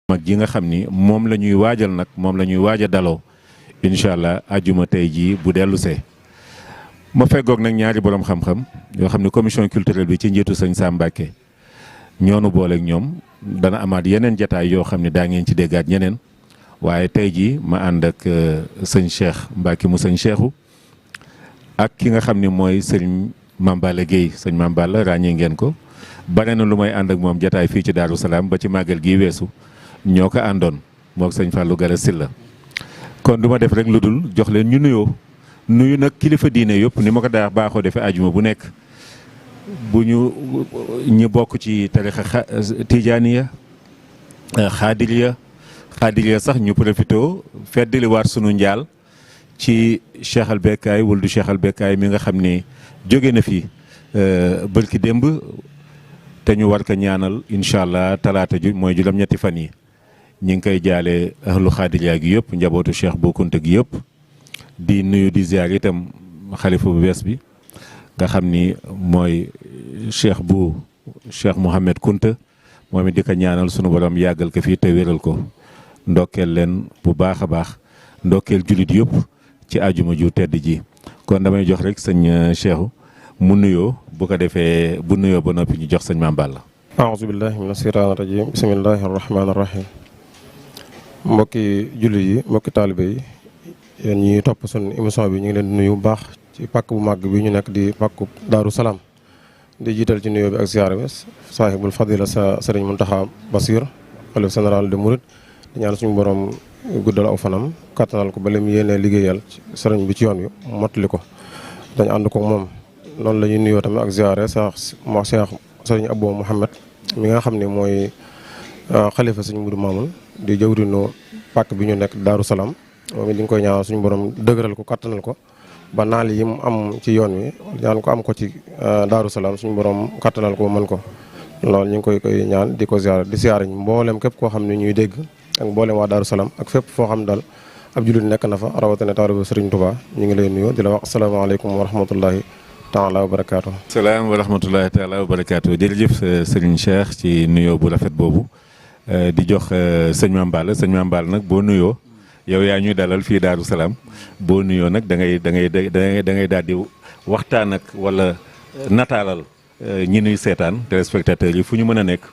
mag ji nga xam ni moom la ñuy waajal nag moom la ñuy waaj a daloo incha allah ajuma tey jii bu dellusee ma feggoog nag ñaari borom xam-xam yoo xam ne commission culturelle bi ci njiitu sëñ Sam Mbacké ñoonu booleeg ñoom dana amaat yeneen jataay yoo xam ne daa ngeen ci déggaat ñeneen waaye tey jii ma ànd ak sëñ Cheikh Mbacké mu sëñ Cheikhou ak ki nga xam ni mooy sëñ Mame Balla Guèye sëñ Mame Balla ràññee ngeen ko bare na lu may ànd ak moom jataay fii ci Daaru Salaam ba ci màggal gii weesu ñoo ko àndoon moog sëñ Fallou Gala Sylla kon du ma def rek lu dul jox leen ñu nuyu nag kilifa diine yëpp ni ma ko daa baaxoo defee ajuma bu nekk bu ñu bokk ci tarixa tijaaniya xaadiriya sax ñu profité feddali waat sunu njaal ci Cheikh al Bekkaay wul du Cheikh al Bekkaay mi nga xam ne jóge na fi bërki démb te ñu war ko ñaanal incha allah talaata ju mooy juróom-ñetti fan yi ñi ngi koy jaale ahlu xaadiriya gi yëpp njabootu Cheikh Bou Kounta gi yëpp di nuyu di ziar itam xalifa bu bees bi nga xam ni mooy Cheikh Mouhamed Kounta moom it di ko ñaanal sunu borom yàggal ko fii te wéral ko ndokkeel leen bu baax a baax ndokkeel jullit yëpp ci ajuma ju tedd ji kon damay jox rek sëñ Cheikhou mu nuyoo bu ko defee bu nuyoo ba noppi ñu jox sëñ Mame Balla. aouzu billahi mina shaytaani rajim bismillahi rahmaani rahim mbokki jullit yi mbokki taalibe yi yéen ñi topp suñu émission bi ñu ngi leen di nuyu bu baax ci pàkk bu màgg bi ñu nekk di pàkku Daaru Salaam di jiital ci nuyoo bi ak ziyaara bi saahibul fadila sa sëriñ Muntaxa Basiir xalif général de Mouride di ñaan suñu borom guddal aw fanam kattanal ko ba lim yéene liggéeyal sëriñ bi ci yoon wi mottali ko dañ ànd ko moom noonu la ñuy nuyoo tamit ak ziyaare Cheikh sëriñ Abou Mouhamed mi nga xam ne mooy xalifa sëriñ Mudu Maamun di jëwriñu pàkk bi ñu nekk Daaru Salaam moom it di nga koy ñaanal suñu borom dëgëral ko kattanal ko ba naal yi mu am ci yoon wi ñaan ko am ko ci Daaru Salaam suñu borom kattanal ko mën ko loolu ñu ngi koy ñaan di ko ziyaare di ziyaare mboolem képp koo xam ne ñuy dégg ak mboolem waa Daaru Salaam ak fépp foo xam daal ab jullit nekk na fa rawatina taalibu Sëriñ Tuubaa ñu ngi lay nuyu di la wax asalaamaaleykum wa rahmatullahi taala wa barakaatu. salaam wa rahmatullahi taala wa barakaatu jërëjëf Serigne Cheikh ci nuyoo bu rafet boobu di jox sëñ Mame Balla nag boo nuyoo yow yaa ñuy dalal fii Daaru Salaam boo nuyoo nag da ngay daal di waxtaan ak wala nataalal ñi nuy seetaan téléspectateurs yi fu ñu mën a nekk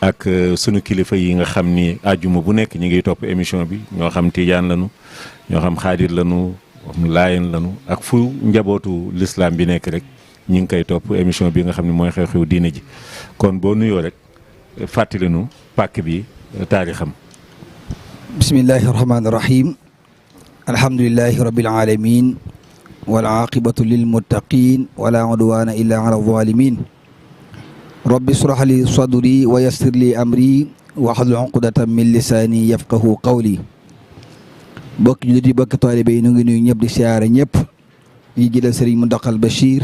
ak sunu kilifa yi nga xam ni àjjuma bu nekk ñi ngi topp émission bi ñoo xam tijaan lañu ñoo xam xaadir lañu laayeen lañu ak fu njabootu l'islam bi nekk rek ñi ngi koy topp émission bi nga xam ne mooy xew-xew diine ji kon boo nuyoo rek fàttali nu pàkk bi taarixam. bismillahi rahmaani rahim alhamdulilahi rabbil alamin wal aqibatu lil muttaqin wala udwana illa ala zalimin rabbi israh li sadri wa yassir li amri wahlul uqdatan min lisani yafqahu qawli bokki jullit yi bokki taalibe yi nu ngi nuyu ñëpp di siyaare ñëpp yi jëlal sëriñ Muntaxa Bachir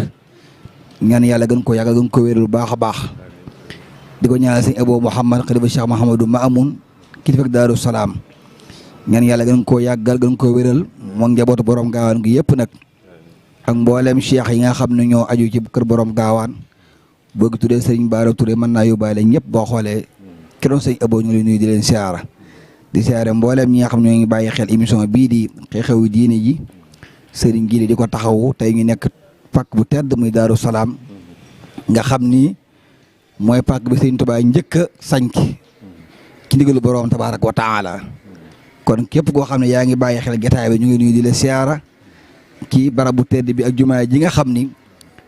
ñaan yàlla gën ko yàggal gën ko wéral bu baax a baax di ko ñaanal sëriñ Abou Mouhamad xalifa Cheikh Mahamadou Maamoun kilifa ak Daaru Salaam ñaan yàlla gën koo yàggal gën koo wéral moom njabootu borom gaawaan gi yëpp nag ak mboolem cheikh yi nga xam ne ñoo aju ci kër borom gaawaan boo ko tuddee sëriñ Baara Touré mën naa yóbbaale ñëpp boo xoolee ki doon sëriñ Abou ñu ngi nuyu di leen siyaara di siyaare mboolem ñi nga xam ñoo ngi bàyyi xel émission bii di xew-xewu diine ji sëriñ gi di ko taxawu tey ñu nekk pàkk bu tedd muy Daaru Salaam nga xam ni mooy pàkk bi sëriñ Tuubaa njëkk a sanc ci ndigalu borom tabaaraka wa taala kon képp koo xam ne yaa ngi bàyyi xel jotaay bi ñu ngi nuyu di la siyaara ci barabu tedd bi ak jumaa ji nga xam ni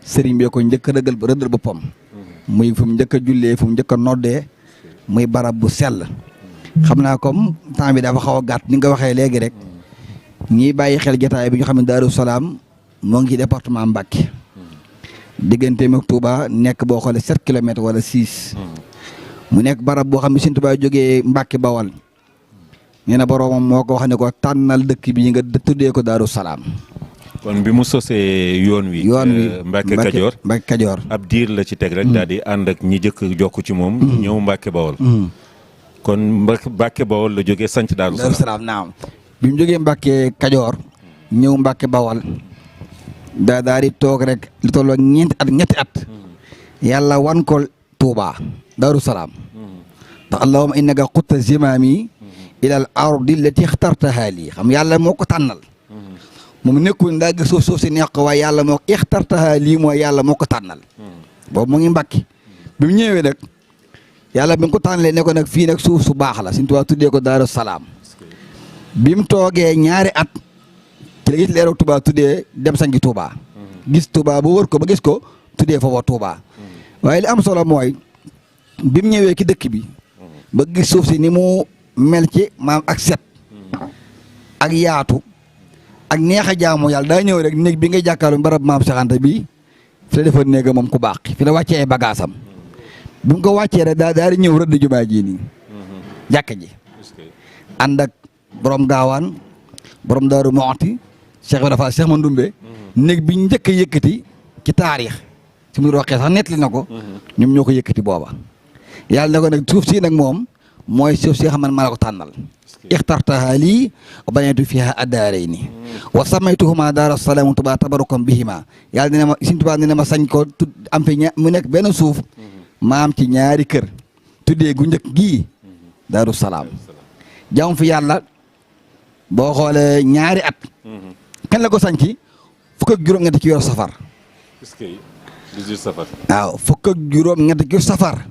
sëriñ bi ko njëkk a rëddal boppam muy fu mu njëkk a jullee fu mu njëkk a noddee muy barab bu sell xam naa comme temps bi dafa xaw a gàtt ni nga waxee léegi rek ñiy bàyyi xel jotaay bi ñu xam ne Daaru Salaam moo ngi ci département Mbacké digganteem ak Touba nekk boo xoolee 7 kilomètres wala 6 mu nekk barab boo xam ne Sëriñ Tuubaa jógee Mbacké Bawal nee na boroomam moo ko wax ne ko tànnal dëkk bi nga tuddee ko Daaru Salaam. kon bi mu sosee yoon wi Mbacké Kajoor ab diir la ci teg rek daal di ànd ak ñi jëkk jokk ci moom ñëw Mbacké Bawal kon Mbacké Bawal la jógee sanc Daaru Salaam naam bi mu jógee Mbacké Kajoor ñëw Mbacké Bawal daal di toog rek lu tolloo ñetti at yàlla wan ko Touba Daaru Salaam te allahumma innaka qutta zimaami ilal ardi allati ixtartaha lii xam yàlla moo ko tànnal moom nekkul ndaa gis suuf si neex ko waaye yàlla moo ko ixtartaha lii mooy yàlla moo ko tànnal boobu mu ngi Mbàkke bi mu ñëwee nag yàlla bi nga ko tànnalee ne ko nag fii nag suuf su baax la Sëñ Tuubaa tuddee ko Daaru Salaam bi mu toogee ñaari at ci la gis leeru Touba tuddee dem sangi Touba gis Touba bu wër ko ba gis ko tuddee foofa Touba waaye li am solo mooy bi mu ñëwee ci dëkk bi ba gis suuf si ni mu mel ci maam ak set ak yaatu ak neex a jaamu yàlla daa ñëw rek néeg bi ngay jàkkaarloo barab maam Cheikh Anta bi fi la defoon néega moom ku baax fi la wàccee ay bagaasam bi mu ko wàccee rek daal di ñëw rëdd jumaa ji nii jàkka ji ànd ak borom gaawaan borom Daaru Muxti Cheikh Ibra Fall Cheikh Mandoumbe néeg bi njëkk a yëkkati ci taarix si mu roqee sax nettali na ko ñoom ñoo ko yëkkati booba yàlla na ko nag suuf si nag moom mooy suuf si xam man maa la ko tànnal ixtartaha lii wa banaytu fiha addaarayni wa samaytuhuma daara salaam Tuubaa tabarukan bihima yàlla ne ma Sëñ Tuubaa ne ma sañ ko am fi mu nekk benn suuf ma am ci ñaari kër tuddee gu njëkk gii Daaru Salaam jaamu fi yàlla boo xoolee ñaari at kan la ko sañci fukk ak juróom-ñett ci yor safar 18 safar waaw fukk ak juróom-ñett ci safar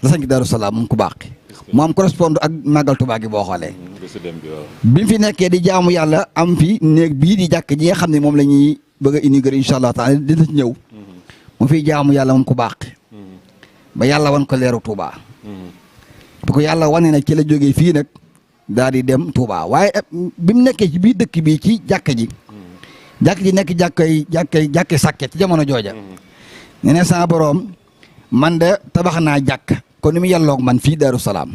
la sañci Daaru Salaam moom ku baax mu am correspond ak màggal Tuubaa gi boo xoolee bi mu fi nekkee di jaamu yàlla am fi néeg bii di jàkk ji nga xam ne moom la ñuy bëgg a inaugurer incha allah taala dina ci ñëw mu fiy jaamu yàlla moom ku baax ba yàlla wan ko leeru Touba bu ko yàlla wane nag ci la jógee fii nag daal di dem Touba waaye bi mu nekkee ci biir dëkk bi ci jàkka ji nekk jàkkay sàkket ci jamono jooja ne ne sama borom man de tabax naa jàkk kon ni mu yelloog man fii Daaru Salaam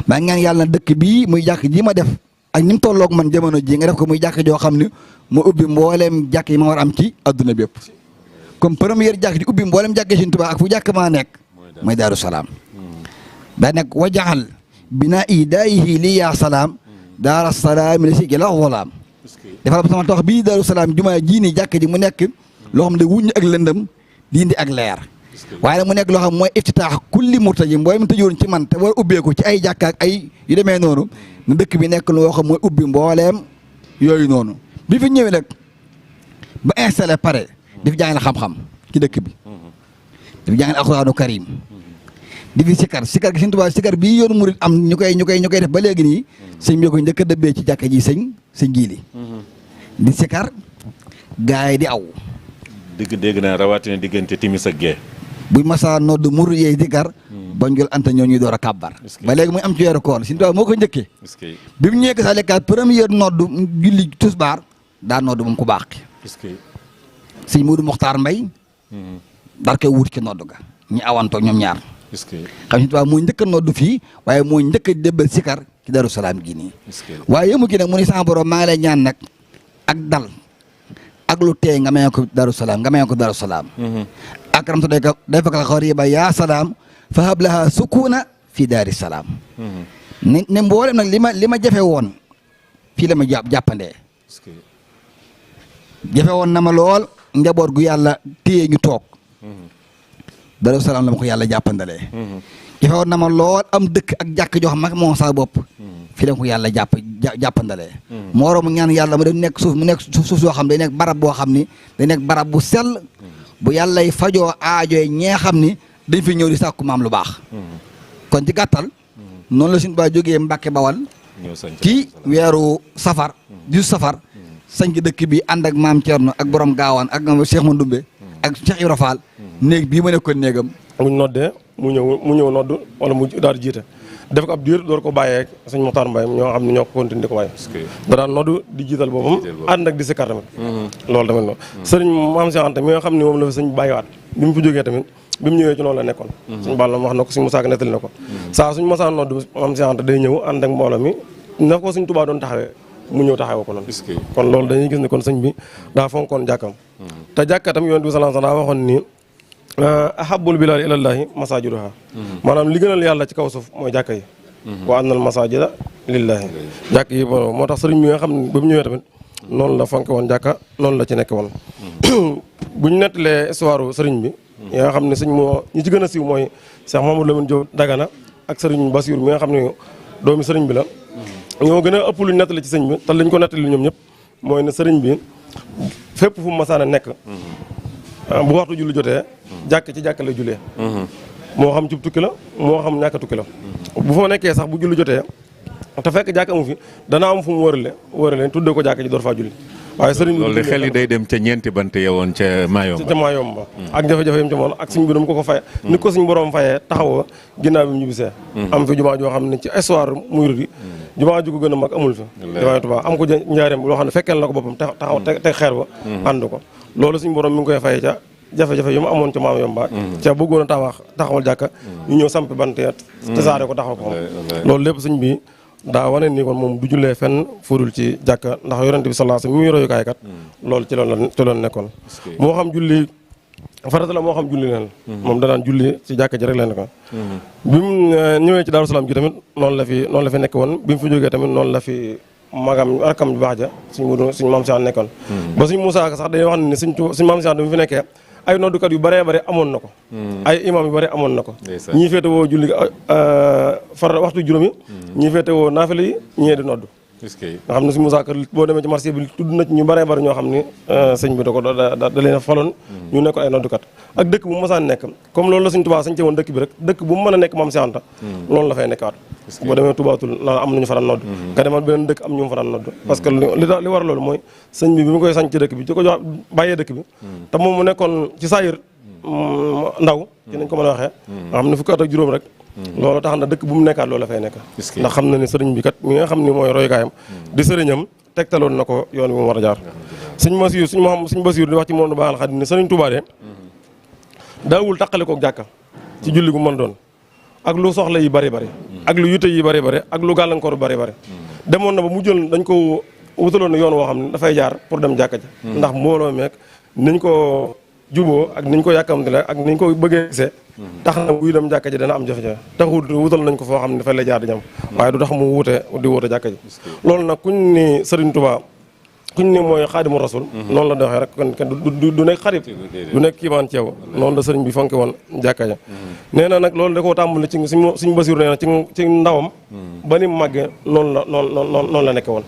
maa ngi ñaan yàlla dëkk bii muy jàkk ji ma def ak ni mu tolloog man jamono ji nga def ko muy jàkk joo xam ne mu ubbi mbooleem jàkk yi ma war am ci adduna bépp comme première jàkk di ubbi mboolem jàkkee Sëñ Tuubaa ak fu jàkk maa nekk mooy Daaru Salaam daa nekk wajaxal binaa i daayihi li yaa salaam daara salaam la si gëla xolaam defal sama tax bii Daaru Salaam jumaa jii nii jàkk ji mu nekk loo xam ne wuññi ak lëndëm di indi ak leer waaye nag mu nekk loo xam mooy iftitaax kulli murtaji mbooy mu tëjoon ci man te war ubbeeku ci ay jàkk ak ay yu demee noonu na dëkk bi nekk loo xam mooy ubbi mbooleem yooyu noonu bi fi ñëwee nag ba installé pare daf jàngale xam-xam ci dëkk bi daf jàngale alxuraanu karim di fi sikar gi Sëñ Tuubaa sikar bii yoonu murit am ñu koy def ba léegi nii sëñ bi ko njëkk a dëbbee ci jàkka ji sëñ Jiili di sikar gaa yi di aw dégg naa rawatina diggante timis ak gee buñ masaa nodd murit yeey sikar ba njël anta ñoo ñuy door a kàbbar ba léegi muy am ci weeru koor Sëñ Tuubaa moo ko njëkkee bi mu ñëwee sa lekkaat première nodd julli tusbaar daa nodd moom ku baax sëñ Muudu Muxtaar Mbay dar koy wut ci nodd ga ñu awantoo ñoom ñaar xam Sëñ Tuubaa mooy njëkk a nodd fii waaye mooy njëkk a débbal sikar ci Daaru Salaam gi nii waaye yëmu ki nag mu ni sama borom maa ngi lay ñaan nag ak dal ak lu teey nga may ko Daaru Salaam ak ramtu day fakal xariba yaa salaam fa hablaha sukuna fi Daari Salaam ne mboolem nag li ma jafe woon fii la ma jàppandee jafe woon na ma lool njaboot gu yàlla téye ñu toog Daaru Salaam la ma ko yàlla jàppandalee jafe woon na ma lool am dëkk ak jàkk joo xam mag moom saa bopp fii la ko yàlla jàppandalee moo waroon mu ñaan yàlla mu dem nekk suuf mu nekk suuf soo xam day nekk barab boo xam ni day nekk barab bu sell bu yàllay fajoo aajooy ñee xam ni dañ fi ñëw di sàkku maam lu baax kon ci gàttal noonu la Sëñ Tuubaa jógee Mbàkke Bawal ci weeru safar sañc dëkk bi ànd ak maam Thierno ak borom gaawaan ak Cheikh Mandoumbe ak Cheikh Ibra Fall néeg bii ma nekkoon néegam muñ noddee mu ñëw nodd wala mu daal di jiite def ko ab diir door ko bàyyee sëñ Moxtaar Mbaye ñoo xam ne ñoo ko continué di ko bàyyi da daan nodd di jiital boppam ànd ak di sikkar tamit loolu tamit noonu sëriñ Maam Cheikh Anta mi nga xam ne moom la fi sëñ bàyyiwaat bi mu fi jógee tamit bi mu ñëwee ci noonu la nekkoon suñ Balla wax na ko suñ Musaa Ka nettali na ko saa suñ mosaan nodd Maam Cheikh Anta day ñëw ànd ak mbooloo mi na ko suñ Tuubaa doon taxawee mu ñëw taxawee ko noonu kon loolu dañuy gis ne kon sëñ bi daa fonkoon jàkkam te jàkka tam Yonent bi sallallahu alayhi wa sallam daa waxoon ni ahabul bilaadi ilallaahi masaajiduhaa maanaam li gënal yàlla ci kaw suuf mooy jàkka yi wa annal masaajida lillaahi jàkk yi moo tax sëriñ bi nga xam ne ba mu ñëwee tamit noonu la fonke woon jàkka noonu la ci nekk woon bu ñu nettalee histoire sëriñ bi yi nga xam ne sëñ moo ñi ci gën a siiw mooy Cheikh Mamadou Lamine Diop Dagana ak sëriñ Basiir mi nga xam ne doomi sëriñ bi la ñoo gën a ëpp luñ nettali ci sëriñ bi te liñ ko nettali ñoom ñëpp mooy ne sëriñ bi fépp fu mu masaan a nekk bu waxtu julli jotee jàkk ci jàkk lay jullee moo xam ci tukki la moo xam ñàkk tukki la bu fa nekkee sax bu julli jotee te fekk jàkk amu fi dana am fu mu wërale tuddee ko jàkk ji door faa julli waaye sëriñ bi loolu de xel yi day dem ca ñeenti bant yewoon ca Mayomba ca Mayomba ak jafe-jafe yam ca moom ak suñ bi dam ko faye ni ko suñ borom fayee taxawa ginnaaw bi mu ñibbisee am fi jumaa joo xam ne ci histoire muy rudi jumaa ju ko gën a mag amul fi jumaa Tuubaa am ko njaareem loo xam ne fekkeel na ko boppam taxaw teg xeer ba ànd ko loolu suñ borom mi ngi koy fayee ca jafe-jafe yu mu amoon ca Mayomba ca bëggoon a taxawal jàkka ñu ñëw sampi bant tasaare ko taxaw ko loolu lépp suñ bi daa wane ni kon moom du jullee fenn fudul ci jàkka ndax yonent bi sallallahu alayhi wasallam mi muy royukaay kat loolu ci loolu nekkoon moo xam julli farata la moo xam julli leen moom danaan julli ci jàkka ji rek leen nekkoon bi mu ñëwee ci Daaru Salaam gi tamit noonu la fi nekk woon bi mu fi jógee tamit noonu la fi magam rakam ju baax ja suñ maam Cheikh nekkoon ba suñ Moussa Ka sax day wax ne suñ maam Cheikh bi mu fi nekkee ay noddukat yu bëree bëri amoon na ko ay imam yu bëri amoon na ko ñii féete woo julli far waxtu juróomi ñii féete woo naafila yi ñee di noddu nga xam ne suñu Moussa Ka boo demee ci marché bi tudd na ci ñu bëree bëri ñoo xam ni sëñ bi da leen a faloon ñu nekk ay noddukat ak dëkk bu mu mosaan nekk comme loolu la suñ Tuubaa sañ ce woon dëkk bi rek dëkk bu mu mën a nekk Maam Seex Anta loolu la fay nekkaat boo demee Tubaatul na am nañu faral nodd nga demal beneen dëkk am ñu faral nodd parce que li war loolu mooy sëñ bi mu koy sañ ci dëkk bi di ko jox bàyyee dëkk bi te moom mu nekkoon ci saayir ndaw ci nañ ko mën a waxee nga xam ne fukki at ak juróom rek loolu tax na dëkk bu mu nekkaat loolu la fay nekk ndax xam na ne sëriñ bi kat mi nga xam ne mooy royukaayam di sëriñam tegtaloon na ko yoon bi mu war a jaar suñ Basiir di wax ci moom du baaxal Xaadim ne sëriñ Tuubaa de daawul taqale kook jàkka ci julli gu mën doon ak lu soxla yi bari bari ak lu yute yi bari bari ak lu gàllankoor bari bari demoon na ba mu jël dañ ko wutaloon na yoon woo xam ne dafay jaar pour dem jàkka ja ndax mbooloo meek niñ ko juboo ak niñ ko yàkkamte la ak niñ ko bëggee gisee tax na buy dem jàkka ji dana am jafe-jafe taxut wutal nañ ko foo xam ne dafay lay jaar di ñam waaye du tax mu di wute jàkka ji loolu nag kuñ ni Sëriñ Tuubaa kuñ ne mooy Xaadimu Rasuul noonu la doxee rek kon du nekk xarit du nekk kiimaan ci yow noonu la sëriñ bi fonke woon jàkka ja nee na nag loolu da koo tàmbali ci suñ Basiru nee na ci ndawam ba ni màggee noonu la nekke woon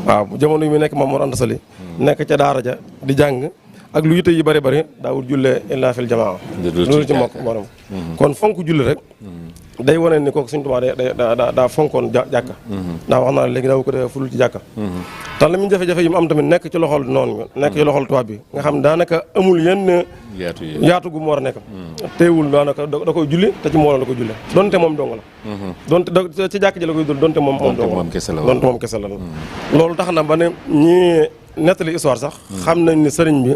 waaw jamono yi mu nekk Maam Mor Anta Sali nekk ca daara ja di jàng ak lu yite yi bari bari daawul jullee illaa fil jamaa loolu ci mokk borom kon fonk julli rek day wane ni kooku Sëriñ Tuubaa daa fonkoon jàkka ndax wax naa léegi daaw ko defee fulul ci jàkka te la muy jafe-jafe yi mu am tamit nekk ci loxol noonu nekk ci loxol tubaab bi nga xam daanaka amul yenn yaatu gu mu war a nekk teewul daanaka da koy julli te ci mbooloo da koy julli donte moom dong la donte ci jàkk ji la koy dul donte moom dong la donte moom kese la loolu tax na ba ne ñi nettali histoire sax xam nañ ni sëriñ bi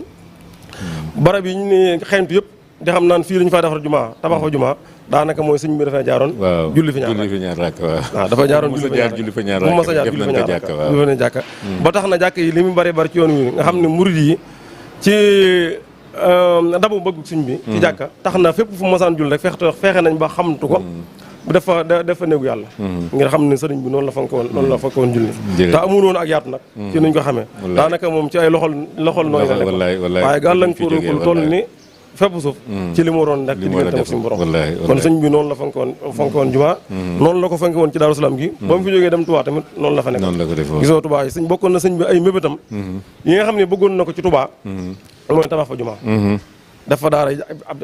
barab yi ñu ne xeyntu yëpp di xam naan fii la ñu fay defar jumaa tabax fa jumaa daanaka mooy sëñ bi dafay jaaroon julli fi ñaar rakk waaw dafa jaaroon julli fa ñaar rakk bu ma sa jaar julli fa ñaar rakk jàkka ba tax na jàkk yi li mu bari bari ci yoon wi nga xam ne murid yi ci dabu bëgg sëñ bi ci jàkka tax na fépp fu masaan julli rek fexe nañ ba xamtu ko def fa néegu yàlla ngir xam ne sëriñ bi noonu la fonk woon julli te amul woon ak yaatu nag ci nuñ ko xamee daanaka moom ci ay loxol nooy la nekk waaye gàllankoor lu toll ni fépp suuf ci li mu waroon nekk ci diggante ak suñu borom kon sëñ bi noonu la fonk woon jumaa noonu la ko fonk woon ci Daaru Salaam gi ba mu fi jógee dem Touba tamit noonu la fa nekk gisoo Touba yi sëñ bokkoon na sëñ bi ay mébétam yi nga xam ne bëggoon na ko ci Touba mooy tabax fa jumaa dafa daara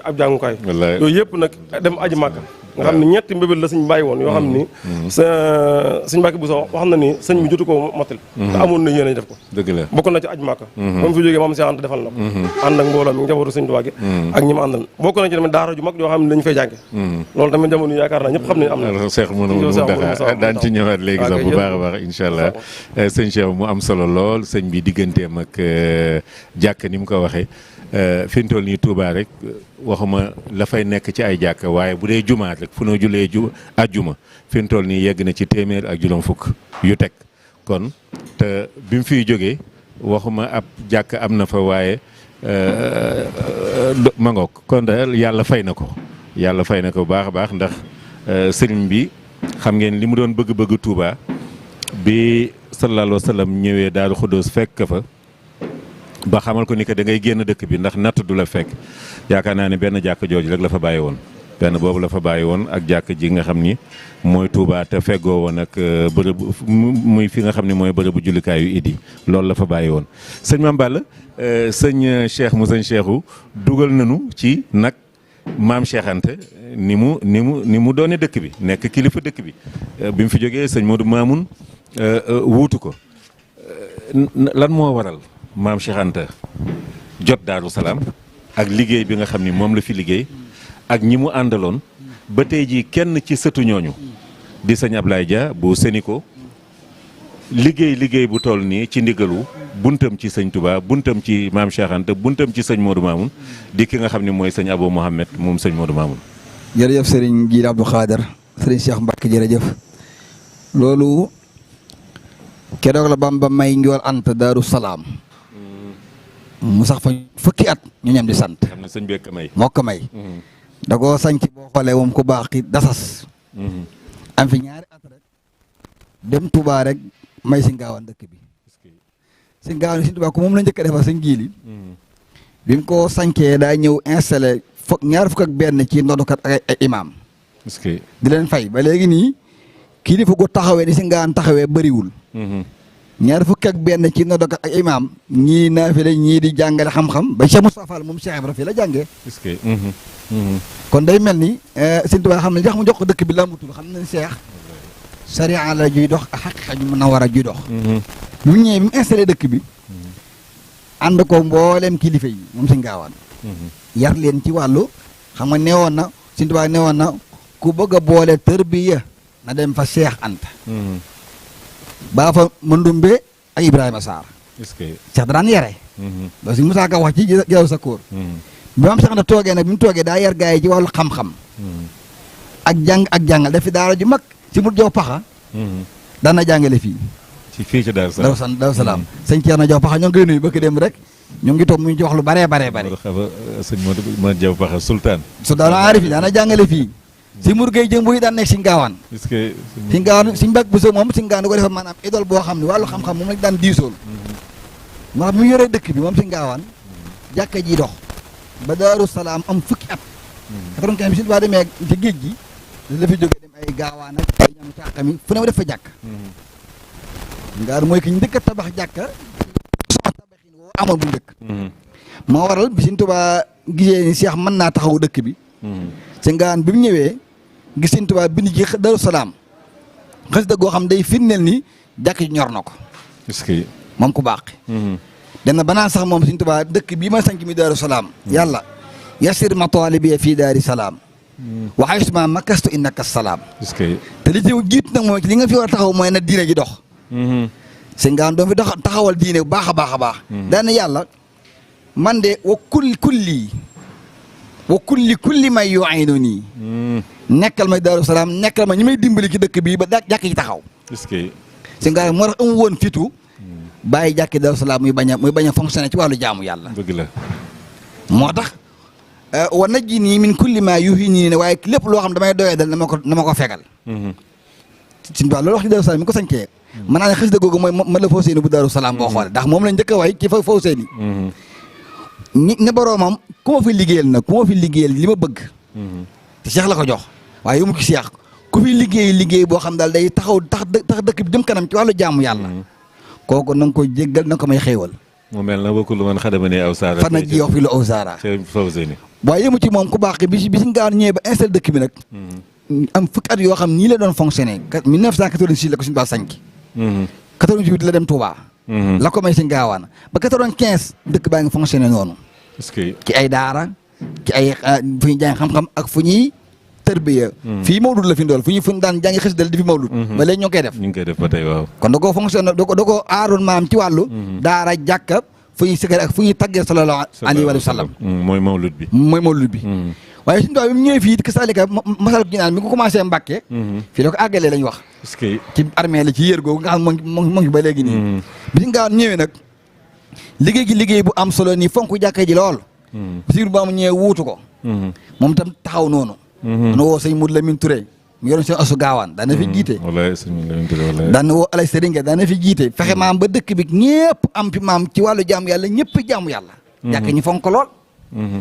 ab jàngukaay yooyu yëpp nag dem aji Màkka nga xam ne ñetti mbébét la sëñ bàyyi woon yoo xam ni sëñ Mbàkke Buso wax na ni sëñ bi jotu ko motil te amoon na yéene def ko dëgg la bokk na ci aj Màkka ba mu fi jógee Maam Seex Anta defal na ko ànd ak mbooloo mi njabootu sëñ Tuubaa gi ak ñi ma àndal bokk na ci tamit daara ju mag yoo xam ne dañu fay jànge loolu tamit jamono yaakaar naa ñëpp xam ne am na Seex mu daan ci ñëwaat léegi sax bu baax a baax incha allah sëñ Cheikh mu am solo lool sëñ bi digganteem ak jàkk ni mu ko waxee fi ñu toll nii Touba rek waxuma la fay nekk ci ay jàkk waaye bu dee jumaat rek fu noo julee ajjuma fi ñu toll nii yegg na ci téeméer ak juróom fukk yu teg kon te bi mu fiy jógee waxuma ab jàkk am na fa waaye ma ngoog kon daal yàlla fay na ko bu baax a baax ndax sëriñ bi xam ngeen li mu doon bëgg-bëgg Touba bi sallallahu alayhi wa sallam ñëwee Daaru Xuddoos fekk fa ba xamal ko ni que da ngay génn dëkk bi ndax natt du la fekk yaakaar naa ne benn jàkk jooju rek la fa bàyyi woon benn boobu la fa bàyyi woon ak jàkk ji nga xam ni mooy Touba te feggoo woon ak bërëb muy fi nga xam ne mooy bërëbu jullikaayu Idi loolu la fa bàyyi woon. sëñ Mame Balla sëñ Cheikh mu sëñ Cheikhu dugal nañu ci nag maam Cheikh Anta ni mu doone dëkk bi nekk kilifa dëkk bi bi mu fi jógee sëñ Modou Mamoun wuutu ko lan moo waral maam Cheikh Anta jot Daaru Salaam ak liggéey bi nga xam ni moom la fi liggéey ak ñi mu àndaloon ba tey jii kenn ci sëtu ñooñu di sëñ Ablaye Dia bu Sénico liggéey bu toll nii ci ndigalu buntam ci sëñ Touba buntam ci maam Cheikh Anta buntam ci sëñ Modou Mamoun di ki nga xam ne mooy sëñ Abou Mohamed moom sëñ Modou Mamoun. jërëjëf sëriñ Jiili Abdou Khader sëriñ Cheikh Mbacke jërëjëf loolu keroog la Bamba may Njool Anta Daaru Salaam mu sax fa fukki at ñu ñam di sant. xam na sëñ bi ak may moo ko may. da koo sanc boo xoolee moom ku baax ki dasas. am fi ñaari at rek dem Touba rek may si ngaawaan dëkk bi. si ngaawaan si Touba ko moom la njëkk a defar sëñ Jiili. bi mu ko sancee daa ñëw installé ñaar fukk ak benn ci noddukat ak ay imaam. di leen fay ba léegi nii kilifa gu taxawee ni si ngaawaan taxawee bëriwul. ñaar fukk ak benn ci noddukat ak imaam ñii naafile ñii di jàngale xam-xam ba Cheikh Moustapha Fall moom Cheikh Ibrahima fii la jàngee. kon day mel ni sëñ Tuubaa xam ne jax mu jox ko dëkk bi làmbutul xam nañ Cheikh sariya la juy dox ak xaqiqa ñu mën a war a juy dox. bu ñëwee bi mu installé dëkk bi ànd ko mboolem kilifa yi moom sëñ Gaawaan. yar leen ci wàllu xam nga neewoon na sëñ Tuubaa neewoon na ku bëgg a boole tërbiya na dem fa Cheikh Anta. baa fa Mandumbe ak Ibrahima Sarr. Cheikh daan yare. loolu si Moussa Ka wax ci Jaw sa kóor. bi maam Cheikh Anta toogee nag bi mu toogee daa yar gaa yi ci wàllu xam-xam. ak jàng ak jàngal daf fi daara ju mag si mu jow paxa. daan na jàngale fii. ci fii ci Daaru Salaam Daaru Salaam. sëñ Thierno Jaw paxa ñoo ngi koy nuyu bëgg dem rek ñu ngi toog mu ci wax lu baree baree bare. sëñ Modou Jaw paxa sultaan. sultaan aarif yi daan na jàngale fii. si mur gay jëm buy daan nekk si ngaawaan. si ngaawaan si mbag bu so moom si ngaawaan da ko defee maanaam idole boo xam ne wàllu xam-xam moom lañ daan diisool. moo tax mu yoree dëkk bi moom si ngaawaan jàkka ji dox ba Daaru Salaam am fukki at. 95 bi si waa demee ci géej gi la fi jógee dem ay gaawaan ak ay ñam càqami fu ne ma def fa jàkk. ngaar mooy ki njëkk a tabax jàkka sama tabaxin woo amoon bu njëkk. moo waral bi Sëñ Tuubaa gisee ni Cheikh mën naa taxaw dëkk bi. si ngaawaan bi mu ñëwee gis Sëñ Tuubaa bind ci Daaru Salaam xasida goo xam day firndeel ni jàkk ji ñor na ko. moom ku baax. dem na banaan sax moom Sëñ Tuubaa dëkk bii ma sanc mi Daaru Salaam. yàlla yasir matalibi fii daari salaam. waxay suma makastu innaka salaam. te li ci jiitu nag mooy li nga fi war a taxaw mooy na diine ji dox. si ngaawaan doon fi taxawal diine bu baax a baax a baax. daana yàlla man de wa kulli may yu'aynu nii. nekkal ma Daaru Salaam nekkal ma ñi may dimbali ci dëkk bii ba jàkk ji taxaw. si ngaawaan moo tax amu woon fitu bàyyi jàkki Daaru Salaam muy bañ a fonctionné ci wàllu jaamu yàlla. dëgg la. moo tax wa najjinii min kulli maa yuhiinii ne waaye lépp loo xam damay doyee dal na ma ko fegal. si loolu wax ci Daaru Salaam mi ko sañcee. mën naa ne xasida googu mooy ma la Fawzeyni bu Daaru Salaam boo xoolee ndax moom lañ njëkk a way ci Fawzeyni. ne boroomam ku ma fi liggéeyal nag ku ma fi liggéeyal li ma bëgg. te Cheikh la ko jox waaye yow mu ci Cheikh ku fi liggéey boo xam daal day taxaw tax dëkk bi jëm kanam ci wàllu jaamu yàlla. kooku na nga koy jéggal na nga ko may xéewal. mu mel na bokkul man xadama ne aw saara. fan la ji wax fi lu aw saara. Fawzeyni. waaye yëmu ci moom ku baax bi si ngaawaan ñëwee ba installé dëkk bi nag. am fukki at yoo xam nii la doon fonctionné 1986 la ko suñu baa sanc. 88 la dem Touba. la ko may si ngaawaan ba 95 dëkk baa ngi fonctionné noonu. ci ay daara ci ay fu ñuy jàng xam-xam ak fu ñuy tërbiya. fii mawlud la fi ndool fu ñu daan jàngi xasida di fi mawlud. ba léegi ñoo koy def. ñu ngi koy def ba tey waaw. kon da koo fonctionné da koo aaroon maam ci wàllu. daara jàkka fu ñuy sikkar ak fu ñuy taggee sallallahu alayhi wa sallam. mooy mawlud bi. waaye suñu tubaab bi mu ñëwee fii kasaalika masal gi naan mi ko commencé Mbàkke. fii la ko àggalee lañ wax. ci armée la ci yër googu nga xam moo ngi ba léegi nii. bi si nga ñëwee nag liggéey bu am solo nii fonk jàkka ji lool. Basiiru ba mu ñëwee wuutu ko. moom tam taxaw noonu. dana woo sëñ Modou Lamine Touré mu yoroon seen asu gaawaan daan na fi jiite. walaay sëñ Modou Lamine Touré walaay. daan na woo Alay Sëriñ daan na fi jiite fexe maam ba dëkk bi ñëpp am fi maam ci wàllu jaamu yàlla ñëpp jaamu yàlla. jàkka ñi fonk ko lool.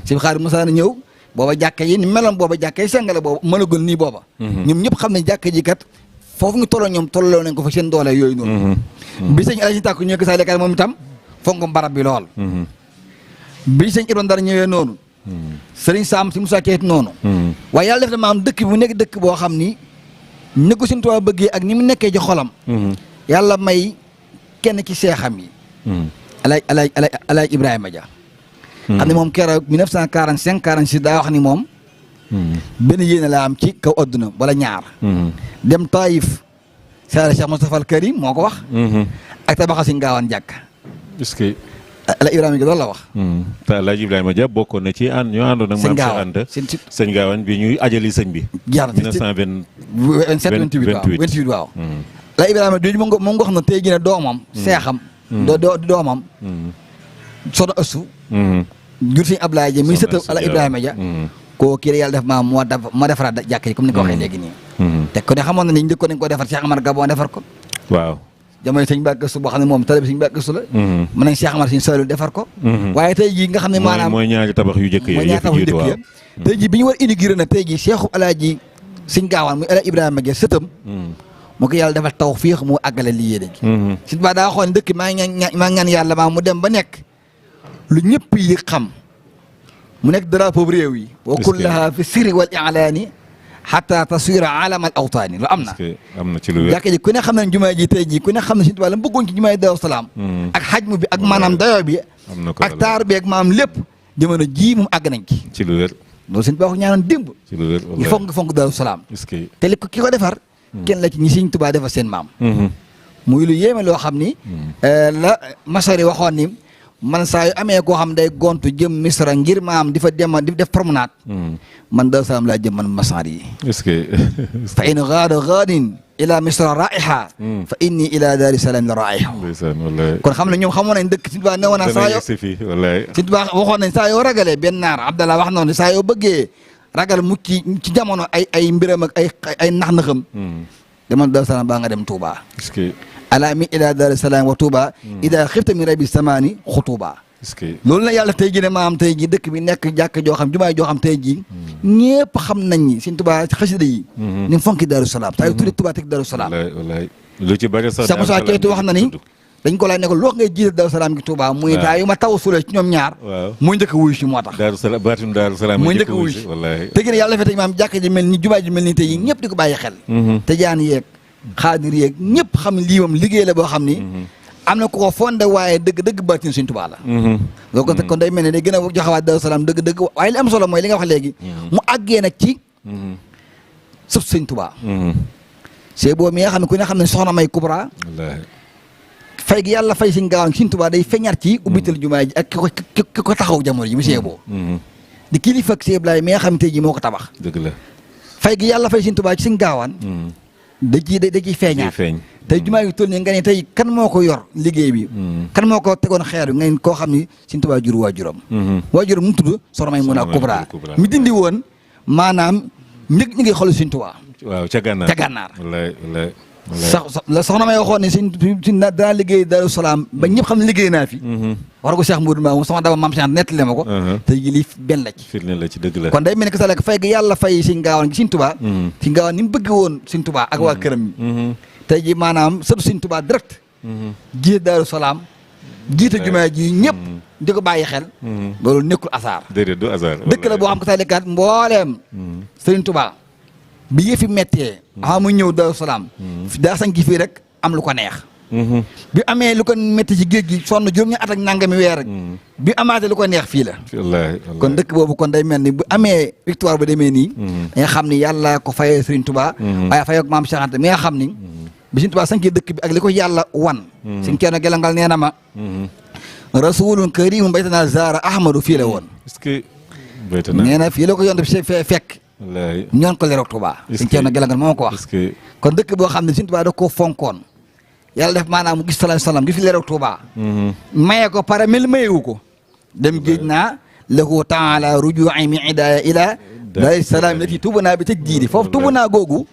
si xaar Musaa na ñëw booba jàkka yi ni meloon booba jàkka yi sengale booba mënagul nii booba ñoom ñëpp xam ne jàkka ji kat foofu ñu tolloo ñoom tolloo nañ ko fa seen doole yooyu noonu bi sëñ Alaji Tàkku ñëwee saa lekkaat moom itam fonk barab bi lool bi sëñ Ibrahima Ndar ñëwee noonu sëriñ Sam si Moussa Keet noonu waaye yàlla def na maam dëkk bi mu nekk dëkk boo xam ni ni ko Sëriñ Tuubaa bëggee ak ni mu nekkee ci xolam yàlla may kenn ci seexam yi alaaj Ibrahima Dia xam ne moom keroog 1945 46 daa wax ni moom benn yéene la am ci kaw adduna wala ñaar dem Taïf saara Cheikh Moustapha al Karim moo ko wax ak tabaxa si Ngaawaan jàkk est-ce que alaaj Ibrahima Dia loolu la wax te Alaaji Ibrahima Dia bokkoon na ci ñoo àndoon ak maam Cheikh Anta sëñ Gaawaan bi ñuy ajali sëñ bi jaar 1927 28 waaw alaaj Ibrahima Dia moom nga wax na tey jii ne doomam seexam doomam soxna Assu jur sëñ Ablaye Dia muy sëta ala Ibrahima Dia koo kii la yàlla def maa moo defaraat jàkk yi comme ni ko waxee léegi nii te ko ne xamoon na ni njëkkoon nañ ko defar Cheikh Amar Gabon defar ko waaw jamono sëñ Mbàkke Su boo xam ne moom tali bi sëñ Mbàkke Su la mën nañ Cheikh Amar sëñ Saliou defar ko waaye tey jii nga xam ne maanaam mooy ñaari tabax yu jëkk mooy ñaari tabax yu jëkk yëpp tey jii bi ñu war inauguré nag tey jii Cheikhu Alaaji sëñ Gaawaan muy ala Ibrahima Dia sëtam moo ko yàlla defal tawfiix mu àggale lii yéene gi sit ba daa xoon dëkk maa ñaan yàlla maa mu dem ba nekk lu ñëpp yi xam mu nekk drapeau réew yi wa kullaha fi sirri wal i'laani hatta taswira alam al awtaani lu am na ci lu wér jàkka ji ku ne xam ne jumaa ji tey jii ku ne xam ne Sëriñ Tuubaa la mu bëggoon ci jumaa ji Daaru Salaam ak xajmu bi ak maanaam dayoo bi ak taar bi ak maanaam lépp jamono ji moom àgg nañ ci lu wér loolu Sëriñ Tuubaa ko ñaanoon démb ci lu wér ñu fonk Daaru Salaam te li ki ko defar kenn la ci ñi Sëriñ Tuubaa defar seen maam muy lu yéeme loo xam ni la Masari waxoon ni man saa yu amee koo xam day gontu jëm Misra ngir maam di fa dem di def promenade man Daaru Salaam laa jëm man Masari yi est-ce que fa in gaada gaadin ila Misra raiha fa inni ila Daari Salaam la raiha kon xam ne ñoom xamoon nañ dëkk Sëriñ Tuubaa ne woon saa yoo Sëriñ Tuubaa waxoon nañ saa yoo ragalee benn naar Abdallah wax noonu saa yoo bëggee ragal mucc ci jamono ay mbiram ak ay nax-naxam demal Daaru Salaam baa nga dem Touba ala mi ila Daari Salaam wa Touba ida xifta min rabi samaani xutuba loolu na yàlla tey jii ne maam tey jii dëkk bi nekk jàkk joo xam jumaay joo xam tey jii ñëpp xam nañ ni Sëriñ Tuubaa xasida yi ni mu fonki Daaru Salaam saa yu tudde Touba teg Daaru Salaam lu ci bari sax Moussa Keetu wax na ni dañ ko laaj ne ko loo ngay jiite Daaru Salaam gi Touba muy taa yu ma taw sule ci ñoom ñaar muy njëkk a wuyu si moo tax baatum Daaru Salaam muy njëkk a wuyu si te gi ne yàlla defee tey maam jàkk ji mel ni jumaa ji mel ni tey yi ñëpp di ko bàyyi xel te jaan yeeg xaadir yeeg ñëpp xam ne lii moom liggéey la boo xam ni am na ku ko fonde waaye dëgg baatin Sëriñ Tuubaa la loolu kon day mel ne day gën a joxewaat Daaru Salaam dëgg waaye li am solo mooy li nga wax léegi mu àggee nag ci suuf Sëriñ Tuubaa c'est boobu mi nga xam ne ku ne xam ne soxna May Kubra fay gi yàlla fay Sëriñ Gaawaan Sëriñ Tuubaa day feññaat ci ubbital jumaa ji ak ki ko taxaw jamono ji monsieur boo di kilifa ak Sëriñ Ibrahima mi nga xam ne tey ji moo ko tabax dëgg la fay gi yàlla fay Sëriñ Tuubaa ci Sëriñ Gaawaan da ciy feeñaat tey jumaa yi toll nii nga ne tey kan moo ko yor liggéey bi kan moo ko tegoon xeer bi nga ne koo xam ni Sëriñ Tuubaa jur waajuram mu tudd soxna Maymuna Kubra mi dindi woon maanaam ñi ngi xool Sëriñ Tuubaa waaw ca gànnaar soxna may waxoon ne si daa liggéey Daaru Salaam ba ñëpp xam ne liggéey naa fi war ko Cheikh Moudou Mbaw sama dama maam Cheikh nettali ma ko te ji lii benn la ci firnde la ci dëgg la kon day mel ni que sa lekk fay gi yàlla fay Sëriñ Gaawaan gi Sëriñ Tuubaa Sëriñ Gaawaan ni mu bëgg woon Sëriñ Tuubaa ak waa këram yi tey ji maanaam sëtu Sëriñ Tuubaa direct jiite Daaru Salaam jiite jumaa ji ñëpp di ko bàyyi xel loolu nekkul hasard déedéet du hasard dëkk la boo xam ko sa lekkaat mbooleem Sëriñ Tuubaa bi yëfi méttee mu ñëw Daaru Salaam daa sañ ki fii rek am lu ko neex bi amee lu ko métti ci géej gi sonn juróom-ñaari at ak nangami weer rek bi amaatee lu ko neex fii la kon dëkk boobu kon day mel ni bu amee victoire bu demee nii da nga xam ni yàlla ko fayee Sëriñ Tuubaa waaye fayee ko maam Cheikh Anta mi nga xam ni bi Sëriñ Tuubaa sañkee dëkk bi ak li ko yàlla wan Sëriñ Ceerno Gelangal nee na ma rasulun karimun baytana zaara ahmadu fii la woon nee na fii la ko yonte bi fekk ñoon ko leroog Touba Sëriñ Ceerno Gelangal moo ko wax kon dëkk boo xam ne Sëriñ Tuubaa da koo fonkoon yàlla def maanaam mu gis sallallahu alayhi wasallam gi fi leroog Touba maye ko pare mel mayewu ko dem géej naa lahu taala ruju'i min idaaya ila Daari Salaam lati tubu naa bi tëj diidi foofu tubu naa googu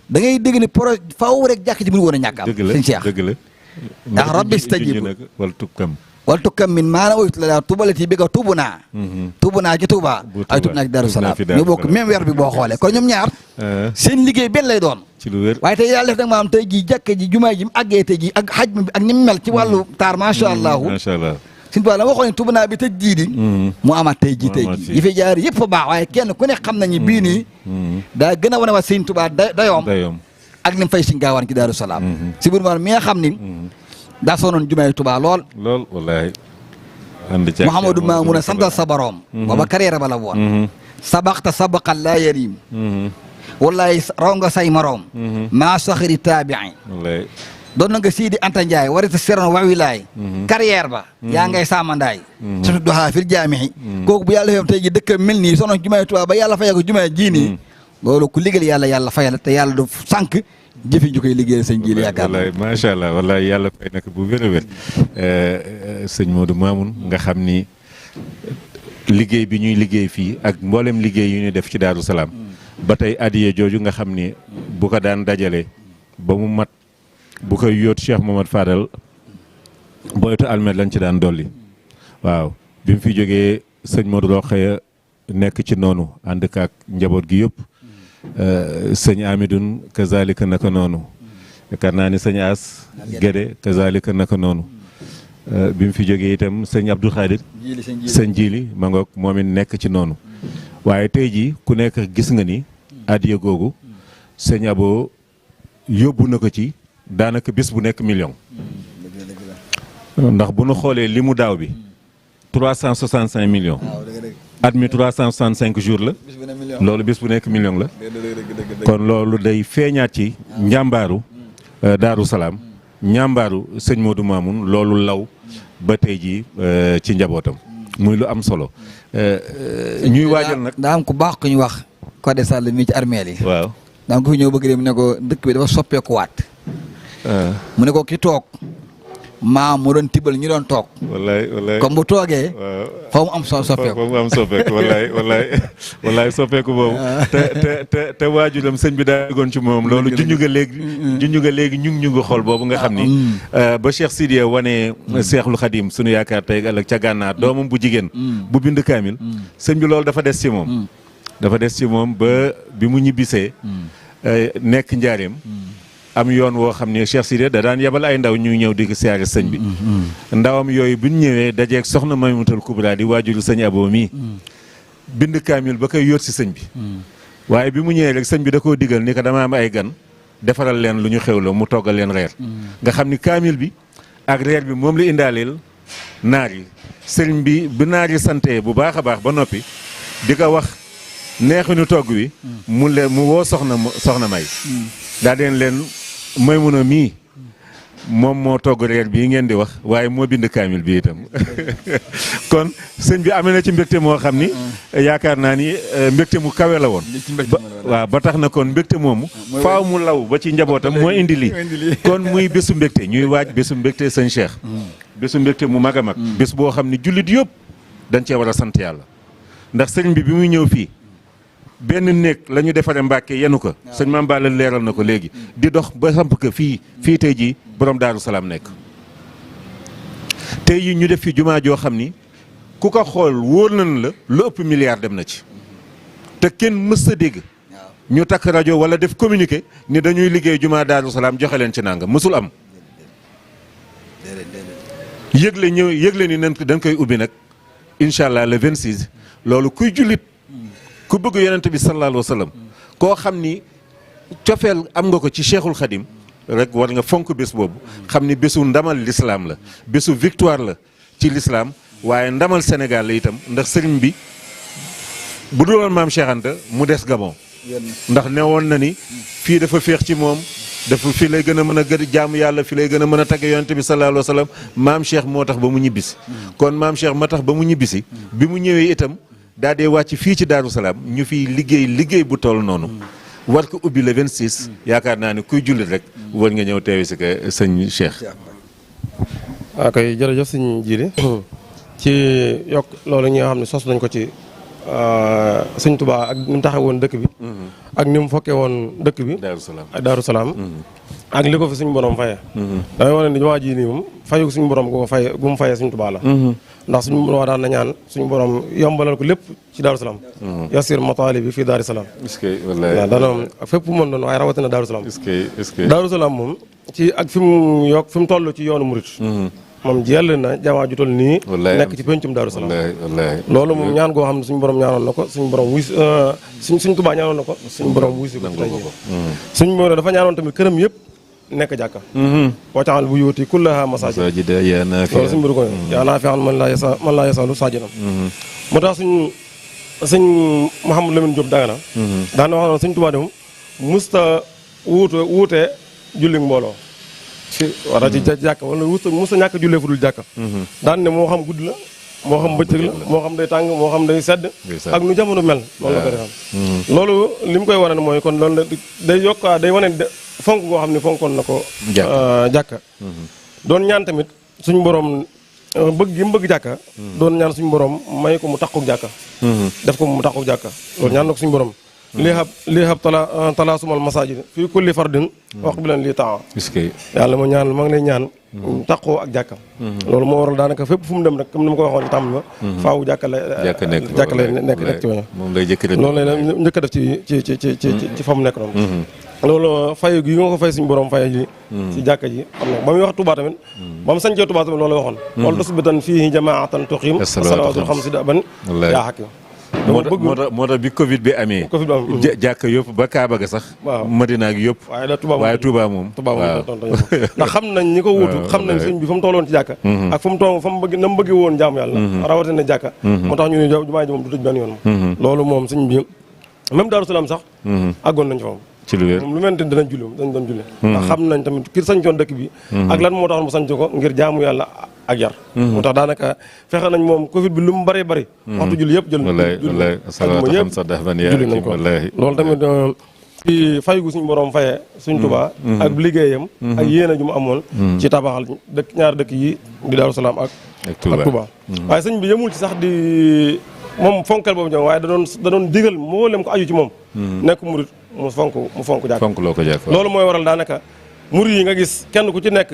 da ngay dégg ne projet faaw rek jàkk ji mënu woon a ñàkk am sëñ Cheikh dëgg la ndax rabbi stajib wala tukam wal tukam min maana oytu la tubalati bi nga tubu naa ci Touba ay tub naa ci Daaru Salaam ñu bokk même weer bi boo xoolee kon ñoom ñaar seen liggéey benn lay doon ci lu wér waaye tey yàlla def nag maanaam tey jii jàkka ji jumaa ji mu àggee tey jii ak xaj bi ak ni mu mel ci wàllu taar macha allah suñu Tuubaa la waxoon tubu naa bi tëj jii di mu amaat tey jii yi fi jaar yëpp fa baax waaye kenn ku ne xam nañu bii nii daa gën a wane waat Sëñ Tuubaa dayoom ak ni mu fay Sëñ Gaawaan ci Daaru Salaam si biir mi nga xam ni daa soonoon jumaay Tuubaa lool wallaahi Mouhamadou Mamouna santal sa borom booba carrière ba la woon sabaxta sabaqan laa yarim wallahi raw nga say moroom maa saxiri taabii doon na nga Sidi Anta Ndiaye warita seroon wawilaay carrière ba yaa ngay saamandaay surtout doxaa fil jaamixi kooku bu yàlla fam tey ji dëkk mel nii soonoon jumaay Tuubaa ba yàlla fayal ko jumaay jii nii loolu ku liggéeyal yàlla fayal te yàlla du sànq jëfi ju koy liggéeyal sëñ Jili yaakaar wallaay macha allah wallaay yàlla fay nag bu wér a wér sëñ Modou Mamoun nga xam ni liggéey bi ñuy liggéey fii ak mboolem liggéey yu ñuy def ci Daaru Salaam ba tey adiye jooju nga xam ni bu ko daan dajale ba mu mat bu koy yóot Cheikh Mohamad Fadal boytu almet lañ ci daan dolli waaw bi mu fi jógee sëñ Modou Rokhaya nekk ci noonu ànd ak njaboot gi yëpp sëñ Amidoun kazalika naka noonu yaakaar naa ni sëñ As Gédé kazalika naka noonu bi mu fi jógee itam sëñ Abdou Khadir sëñ Jili ma ngoog moom it nekk ci noonu waaye tey jii ku nekk gis nga ni adiya googu sëñ Abo yóbbu na ko ci daanaka bis bu nekk million ndax bu nu xoolee li mu daaw bi 365 millions at mi 365 jours la loolu bis bu nekk million la kon loolu day feeñaat ci njàmbaaru Daaru Salaam njàmbaaru sëñ Modou Mamoun loolu law ba tey jii ci njabootam muy lu am solo ñuy waajal nag daa am ku baax ku ñu wax Codé Sall mii ci armeel yi waaw daa am ko fi ñëw bëgg dem ne ko dëkk bi dafa soppeekuwaat mu ne ko ki toog maam mu doon tibbal ñu doon toog. wallaay comme bu toogee. foo mu am soppeeku foo mu am soppeeku wallaay soppeeku boobu. te waajuram sëñ bi daa déggoon ci moom loolu junj nga léegi ñu ngi xool boobu nga xam ni. ba Cheikh Sidiye wane Cheikhul Khadim sunu yaakaar tey ëllëg ca gànnaar doomam bu jigéen. bu bind kaamil. sëñ bi loolu dafa des ci moom. dafa des ci moom ba bi mu ñibbisee. nekk njaareem. am yoon woo xam ne Cheikh Sidiye da daan yebal ay ndaw ñuy ñëw di siyaare sëñ bi ndawam yooyu bu ñu ñëwee dajeeg soxna Maymunatul Kubra di waajuru sëñ Abo mii bind kaamil ba koy yóot si sëñ bi waaye bi mu ñëwee rek sëñ bi da koo digal ni ko dama am ay gan defaral leen lu ñu xewloo mu toggal leen reer nga xam ni kaamil bi ak reer bi moom la indaaleel naar yi sëriñ bi bu naar yi santee bu baax a baax ba noppi di ko wax neexuñu togg wi mu woo soxna May daa deen leen Maymuna mii moom moo togg reer bii ngeen di wax waaye moo bind kaamil bi itam kon sëñ bi amee na ci mbégte moo xam ni yaakaar naa ni mbégte mu kawe la woon waaw ba tax na kon mbégte moomu faaw mu law ba ci njabootam moo indi lii kon muy bésu mbégte ñuy waaj bésu mbégte sëñ Cheikh bésu mbégte mu mag a mag bés boo xam ni jullit yëpp dañ cee war a sant yàlla ndax sëriñ bi muy ñëw fii benn néeg la ñu defaree Mbàkke yenu ko sëñ Mame Balla leeral na ko léegi di dox ba samp ko fii tey jii borom Daaru Salaam nekk tey yi ñu def fi jumaa joo xam ni ku ko xool wóor nañ la lu ëpp milliard dem na ci te kenn mës a dégg ñu takk rajo wala def communiqué ni dañuy liggéey jumaa Daaru Salaam joxe leen ci nanga mësul am yëgle ni dañ koy ubbi nag incha allah le 26 loolu kuy jullit ku bëgg yonent bi sallallahu alayhi wa sallam koo xam ni cofeel am nga ko ci Cheikhul Khadim rek war nga fonk bés boobu xam ni bésu ndamal l'islam la bésu victoire la ci l'islam waaye ndamal Sénégal la itam ndax sëriñ bi bu dul woon maam Cheikh Anta mu des Gabon ndax ne woon na ni fii dafa féex ci moom dafa fi lay gën a mën a gën jaamu yàlla fi lay gën a mën a tagge yonent bi sallallahu alayhi wa sallam maam Cheikh moo tax ba mu ñibbisi kon maam Cheikh ma tax ba mu ñibbisi bi mu ñëwee itam daa dee wàcc fii ci Daaru Salaam ñu fiy liggéey bu toll noonu war ko ubbi le 26 yaakaar naa ne kuy jullit rek war nga ñëw teewe si ko sëñ Cheikh. waaw kay jërëjëf sëñ Jili ci yokk loolu ñi nga xam ne sos nañ ko ci sëñ Touba ak ni mu taxaw woon dëkk bi ak ni mu fokkee woon dëkk bi Daaru Salaam ak Daaru Salaam ak li ko fi suñu borom fayee damay wane ni jumaa ji nii moom fayu suñu borom gu ko faye gu mu fayee suñu Tuubaa la ndax suñu borom daan na ñaan suñu borom yombalal ko lépp ci Daaru Salaam yasir matalibi fii Daaru Salaam est-ce que wallaay dana fépp mën doon waaye rawatina Daaru Salaam est-ce que Daaru Salaam moom ci ak fi mu yokk fi mu toll ci yoonu murit moom jell na jamaa ju toll nii nekk ci pencum Daaru Salaam loolu moom ñaan goo xam ne suñu borom ñaanoon na ko suñu borom wuy suñ Tuubaa ñaanoon na ko suñu borom wuy si ko tey suñu borom dafa ñaanoon tamit këram yëpp nekk jàkka waccaxal bu yóoti kullaha masaajid loolu suñu mbir ko yaa naa fi man laa yasalu saajidam moo tax suñ Mouhamadou Lamine Diop Dagana daana wax noonu suñ Tuubaa de moom musta wuute julli mbooloo wala ci jàkka wala musta ñàkk jullee fu dul jàkka daan ne moo xam guddi la moo xam bëccëg la moo xam day tàng moo xam day sedd ak nu jamono mel loolu la ko defam loolu li mu koy wane mooy kon loolu day yokka day wane fonk ngoo xam ne fonkoon na ko jàkka doon ñaan tamit suñu borom bëgg gi mu bëgg jàkka doon ñaan suñu borom may ko mu taxuk jàkka def ko mu taxuk jàkka loolu ñaan na ko suñu borom lii hab tala sumal masajid fii kulli fardin wax bi leen lii taa yàlla moo ñaan ma ngi lay ñaan taqoo ak jàkka loolu moo waral daanaka fépp fu mu dem rek comme ni ma ko waxoon ci tàmbali ba faaw jàkka lay nekk ci wañu loolu lay njëkk a def ci fa mu nekk noonu loolu fay gi nga ko fay suñu borom fay ji ci jàkka ji xam na ba muy wax Touba tamit ba mu sañcee Touba tamit loolu la waxoon wala dos bi tan fii jamaatan tuqim salawaatul xamsi ban yaa xakim moo tax bi Covid bi amee jàkka yëpp ba Kaaba ga sax Madina ak yëpp waaye Touba moom ndax xam nañ ñi ko wuutu xam nañ sëñ bi fa mu tolloon ci jàkka ak fa mu toll fa mu bëgg na mu bëggee woon jaamu yàlla rawatina jàkka moo tax ñu ne jumaa ji moom du tëj benn yoon moom loolu moom sëñ bi même Daaru Salaam sax àggoon nañ fa moom ci lu wér moom lu mel ne dañ doon julli ndax xam nañ tamit ki sañcoon dëkk bi ak lan moo tax mu sañc ko ngir jaamu yàlla ak yar moo tax daanaka fexe nañ moom Covid bi lu mu bëree bëri waxtu julli yëpp jël julli nañ ko loolu tamit ci fayu suñu borom fayee suñ Tuubaa ak liggéeyam ak yéena ju mu amoon ci tabaxal dëkk ñaari dëkk yi di Daaru Salaam ak Tuubaa waaye sëñ bi yemul ci sax di moom fonkal boobu ñoom waaye da doon digal mboolem ko aju ci moom nekk murit mu fonk jàkk loolu mooy waral daanaka murit yi nga gis kenn ku ci nekk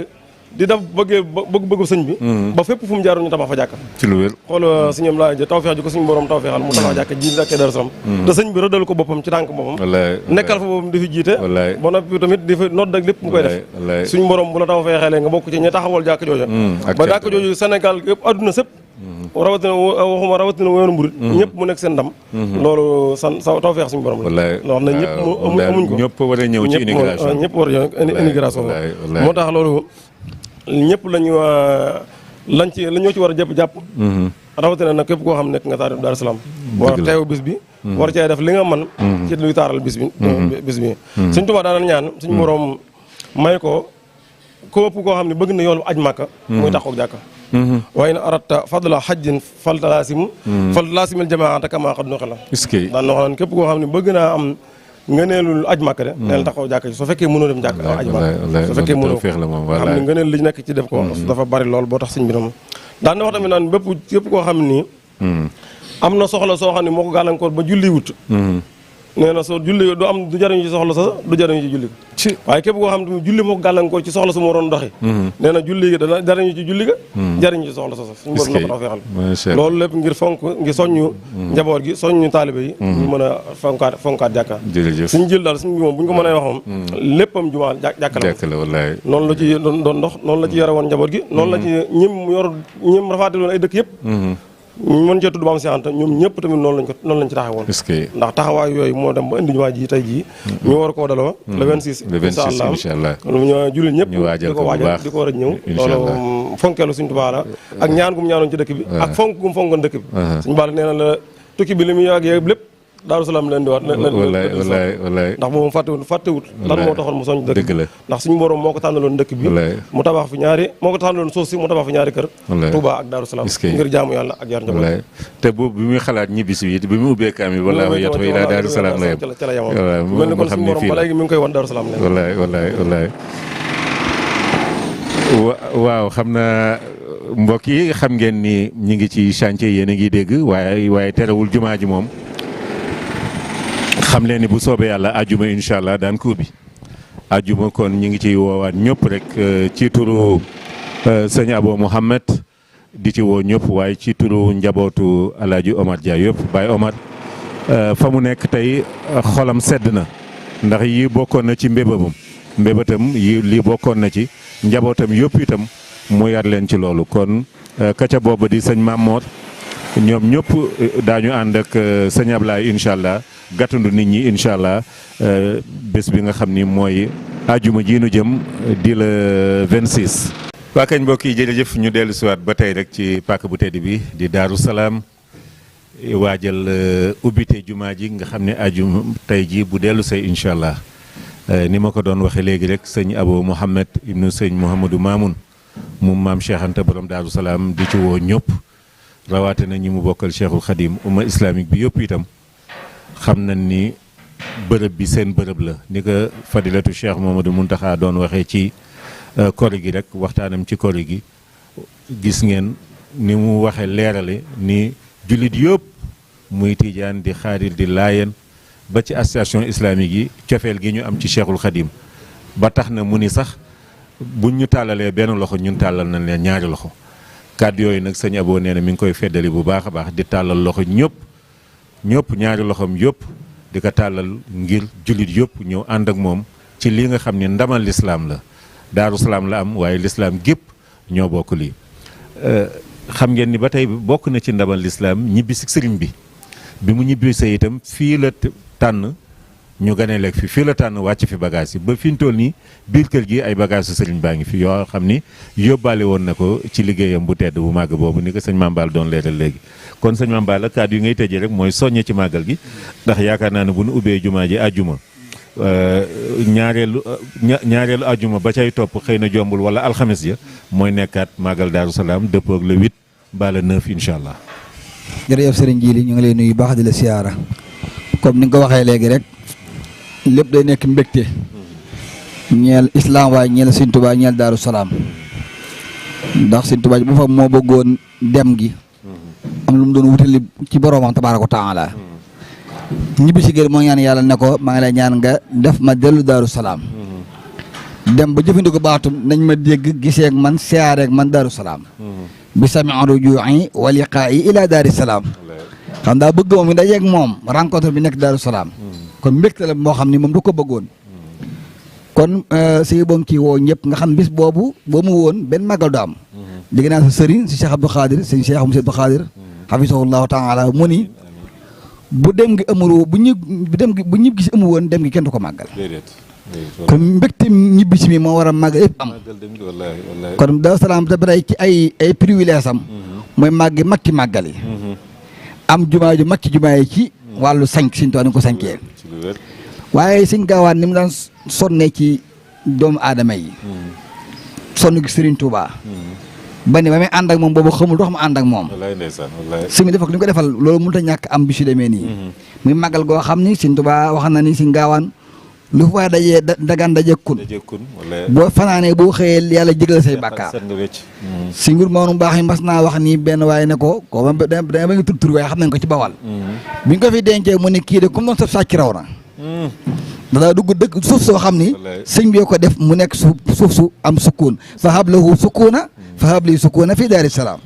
di def bëggu sëñ bi ba fépp fu mu jaaroon ñu tabax fa jàkka ci lu wér xool suñu laa jë tawfeex ji ko suñu borom tawfeexal mu tabax jàkka ji nekkee Daaru Salaam te sëñ bi rëddal ko boppam ci tànk boppam nekkal fa boppam di fi jiite ba noppi tamit di fi nodd ak lépp mu koy def suñu borom bu la tawfeexalee nga bokk ci ñi taxawal jàkka jooju ba jàkka jooju Sénégal yëpp adduna sëpp rawatina woonu mburit ñëpp mu nekk seen ndam loolu sa tawfeex suñu borom la loo xam ne ñëpp amuñ ko ñëpp war a ñëw ci immigration ñëpp war a ñëw immigration moo tax loolu ñëpp lañ ñoo ci war a jàpp rawatina nag képp koo xam nekk nga taarif Daaru Salaam war a teew bis bi war cee def li nga mën ci luy taaral bis bi suñ Tuubaa daana ñaan suñu borom may ko ëpp koo xam ne bëgg na yoon aj Màkka muy taxook jàkka waaye na aratta fadla xajjin faltalaasimil jamaata kama xad noxe la daan na wax naan képp koo xam ne bëgg naa am ngëneelul aj Màkka de neel taxaw jàkka ji soo fekkee mënoo dem jàkka aj Màkka soo fekkee mënoo xam ne ngëneel li nekk ci def ko dafa bari lool boo tax sëñ bi daan na wax tamit naan képp koo xam ne nii am na soxla soo xam ne moo ko gàllankoor ba julli wut nee na soo julli du jariñu ci soxla sa du jariñu ci julli ga waaye képp koo xam ne julli moo ko gàllankoor ci soxla su ma waroon doxi nee na julli ga dana jariñu ci julli ga jariñu ci soxla sa suñu borom na ko tawfeexal loolu lépp ngir ngir soññu njaboot gi soññu taalibe yi ñu mën a fonkaat jàkka suñu jël daal suñu bi moom bu ñu ko mënee wax moom léppam jumaa jàkka la noonu la ci doon dox noonu la ci yore woon njaboot gi noonu la ci ñim rafaataloon ay dëkk yëpp mën cee tudd Maam Cheikh Anta ñoom ñëpp tamit noonu lañ ci taxawoon ndax taxawaay yooyu moo dem ba indi jumaa ji tey jii ñu war koo daloo le 26 incha allah ñu jullit ñëpp di ko waajal di ko war a ñëw loolu fonkeelu Sëñ Tuubaa la ak ñaan gum ñaanoon ci dëkk bi ak fonk gum fonkoon dëkk bi suñu baal nee na la tukki bi li muy yàgg yëpp lépp Daaru Salaam leen di waat wallaay ndax moom fàttewut lan moo taxoon mu soñ dëkk bi ndax suñu borom moo ko tànnaloon dëkk bi mu tabax fi moo ko tànnaloon suuf si mu tabax fi ñaari kër Touba ak Daaru Salaam ngir jaamu yàlla ak yar njaboot te boobu bi muy xalaat ñibbisi yi bi mu ubbee kaam yi wallaahu yatu ilaa Daaru Salaam la yem ca la yemoon mel ni kon suñu borom ba léegi mi ngi koy wan Daaru Salaam wallaay waaw xam na mbokk yi xam ngeen ni ñi ngi ci chantier yéen a ngi dégg waaye terewul jumaa ji moom xam leen ni bu soobee yàlla ajuma incha allah daan ko ubbi ajjuma kon ñu ngi ciy woowaat ñëpp rek ci turu sëñ Abo Mouhamed di ci woo ñëpp waaye ci turu njabootu Alaaji Omar Dia yëpp Baye Omar fa mu nekk tey xolam sedd na ndax yi bokkoon na ci mbébétam yi lii bokkoon na ci njabootam yëpp itam mu yar leen ci loolu kon kaca booba di sëñ Mamor ñoom ñëpp daañu ànd ak sëñ Ablaye incha allah gàttandu nit ñi incha allah bés bi nga xam ni mooy ajuma ji nu jëm di le 26. waa kañ mbokk yi jërëjëf ñu dellu siwaat ba tey rek ci pàkk bu tedd bi di Daaru Salaam waajal ubbite jumaa ji nga xam ne ajuma tey ji bu dellu say incha allah ni ma ko doon waxee léegi rek sëñ Abo Mouhamed ibnu sëñ Mouhamadou Mamoun moom maam Cheikh Anta borom Daaru Salaam di ci woo ñëpp rawaate na ñi mu bokkal Cheikhul Khadim umma islamique bi yëpp itam xam nañ ni bërëb bi seen bërëb la ni ko fadilatu Cheikh Mamadou Muntaxa doon waxee ci kori gi rek waxtaanam ci kori gi gis ngeen ni mu waxee leerale ni jullit yëpp muy tiijaan di xaadir di laayeen ba ci association islamique yi cofeel gi ñu am ci Cheikhul Khadim ba tax na mu ni sax buñ ñu tàllalee benn loxo ñun tàllal nañ leen ñaari loxo kàddu yooyu nag sëñ Abo nee na mi ngi koy feddali bu baax a baax di tàllal loxo ñëpp ñaari loxoom yëpp di ko tàllal ngir jullit yëpp ñëw ànd ak moom ci lii nga xam ne ndamal lislaam la Daaru Salaam la am waaye lislaam gépp ñoo bokk lii xam ngeen ni ba tey bokk na ci ndamal lislaam ñibbi si sëriñ bi mu ñibbi sa itam fii la tànn ñu gane leeg fii la tànn wàcc fi bagage yi ba fi ñu toll nii biir kër gi ay bagage su sëriñ baa ngi fi yoo xam ni yóbbaale woon na ko ci liggéeyam bu tedd bu màgg boobu ni ko sëñ Mambal doon leeral léegi kon sëñ Mambal kàddu yi ngay tëjee rek mooy soññe ci màggal gi ndax yaakaar naa ne bu nu ubbee jumaa ji àjjuma ñaareelu àjjuma ba cay topp xëy na jombul wala alxames ya mooy nekkaat màggal Daaru Salaam dëppoo ak le 8 ba le 9 incha allah. jërëjëf sëriñ Jili ñu ngi lay nuyu baax di la siyaara comme ni nga ko waxee léegi rek lépp day nekk mbégte ñeel islam waaye ñeel Sëriñ Tuubaa ñeel Daaru Salaam ndax Sëriñ Tuubaa bu fa moo bëggoon dem gi am lu mu doon wutali ci boroomam tabaaraka wa taala ñibbi si gër moo ñaan yàlla ne ko maa ngi lay ñaan nga def ma dellu Daaru Salaam dem ba jëfandikoo baatum nañ ma dégg gisee ak man siyaare ak man Daaru Salaam bi sami rujuu'i wa liqaa'i ila Daaru Salaam xam daa bëgg moom mi dajeeg moom rencontre bi nekk Daaru Salaam kon mbégte la moo xam ni moom du ko bëggoon kon si boom ci woo ñëpp nga xam bis boobu boo mu woon benn màggal du am dégg naa sa sëriñ si Cheikh Abdou Khadir sëñ Cheikh Moussa Abdou Khadir hafisahullahu taala mu ni bu dem gi amul bu ñib gis amu woon dem gi kenn du ko màggal kon mbégte ñibbi si mi moo war a màggal yëpp am kon Daaru Salaam da bay ci ay privilège am mooy makki màggal yi am jumaa ju makki jumaa yi ci wàllu sanc Sëriñ Tuubaa ni ko sancee waaye Sëriñ Gaawaan ni mu daan sonnee ci doomu aadama yi sonn gi Sëriñ Tuubaa ba ne ba muy ànd ak moom boobu xamul dox ma ànd ak moom si mi dafa li ko defal loolu mënut a ñàkk am bi su demee nii muy màggal goo xam ni Sëriñ Tuubaa wax na ni Sëriñ Gaawaan lu fa waaye dajee dagaan dajekkun boo fanaanee boo xëyee yàlla jégal say bàkkaar si ngur moonu baax yi mas naa wax ni benn waaye ne ko da ba nga tur waaye xam nañ ko ci Bawal bi nga ko fi dencee mu ne kii de comme doon saf sàcc raw na dadaa dugg dëkk suuf soo xam ni sëñ bi ko def mu nekk suuf su am sukkuun fa hablahu sukkuuna fa habli sukkuuna fii Daari Salaam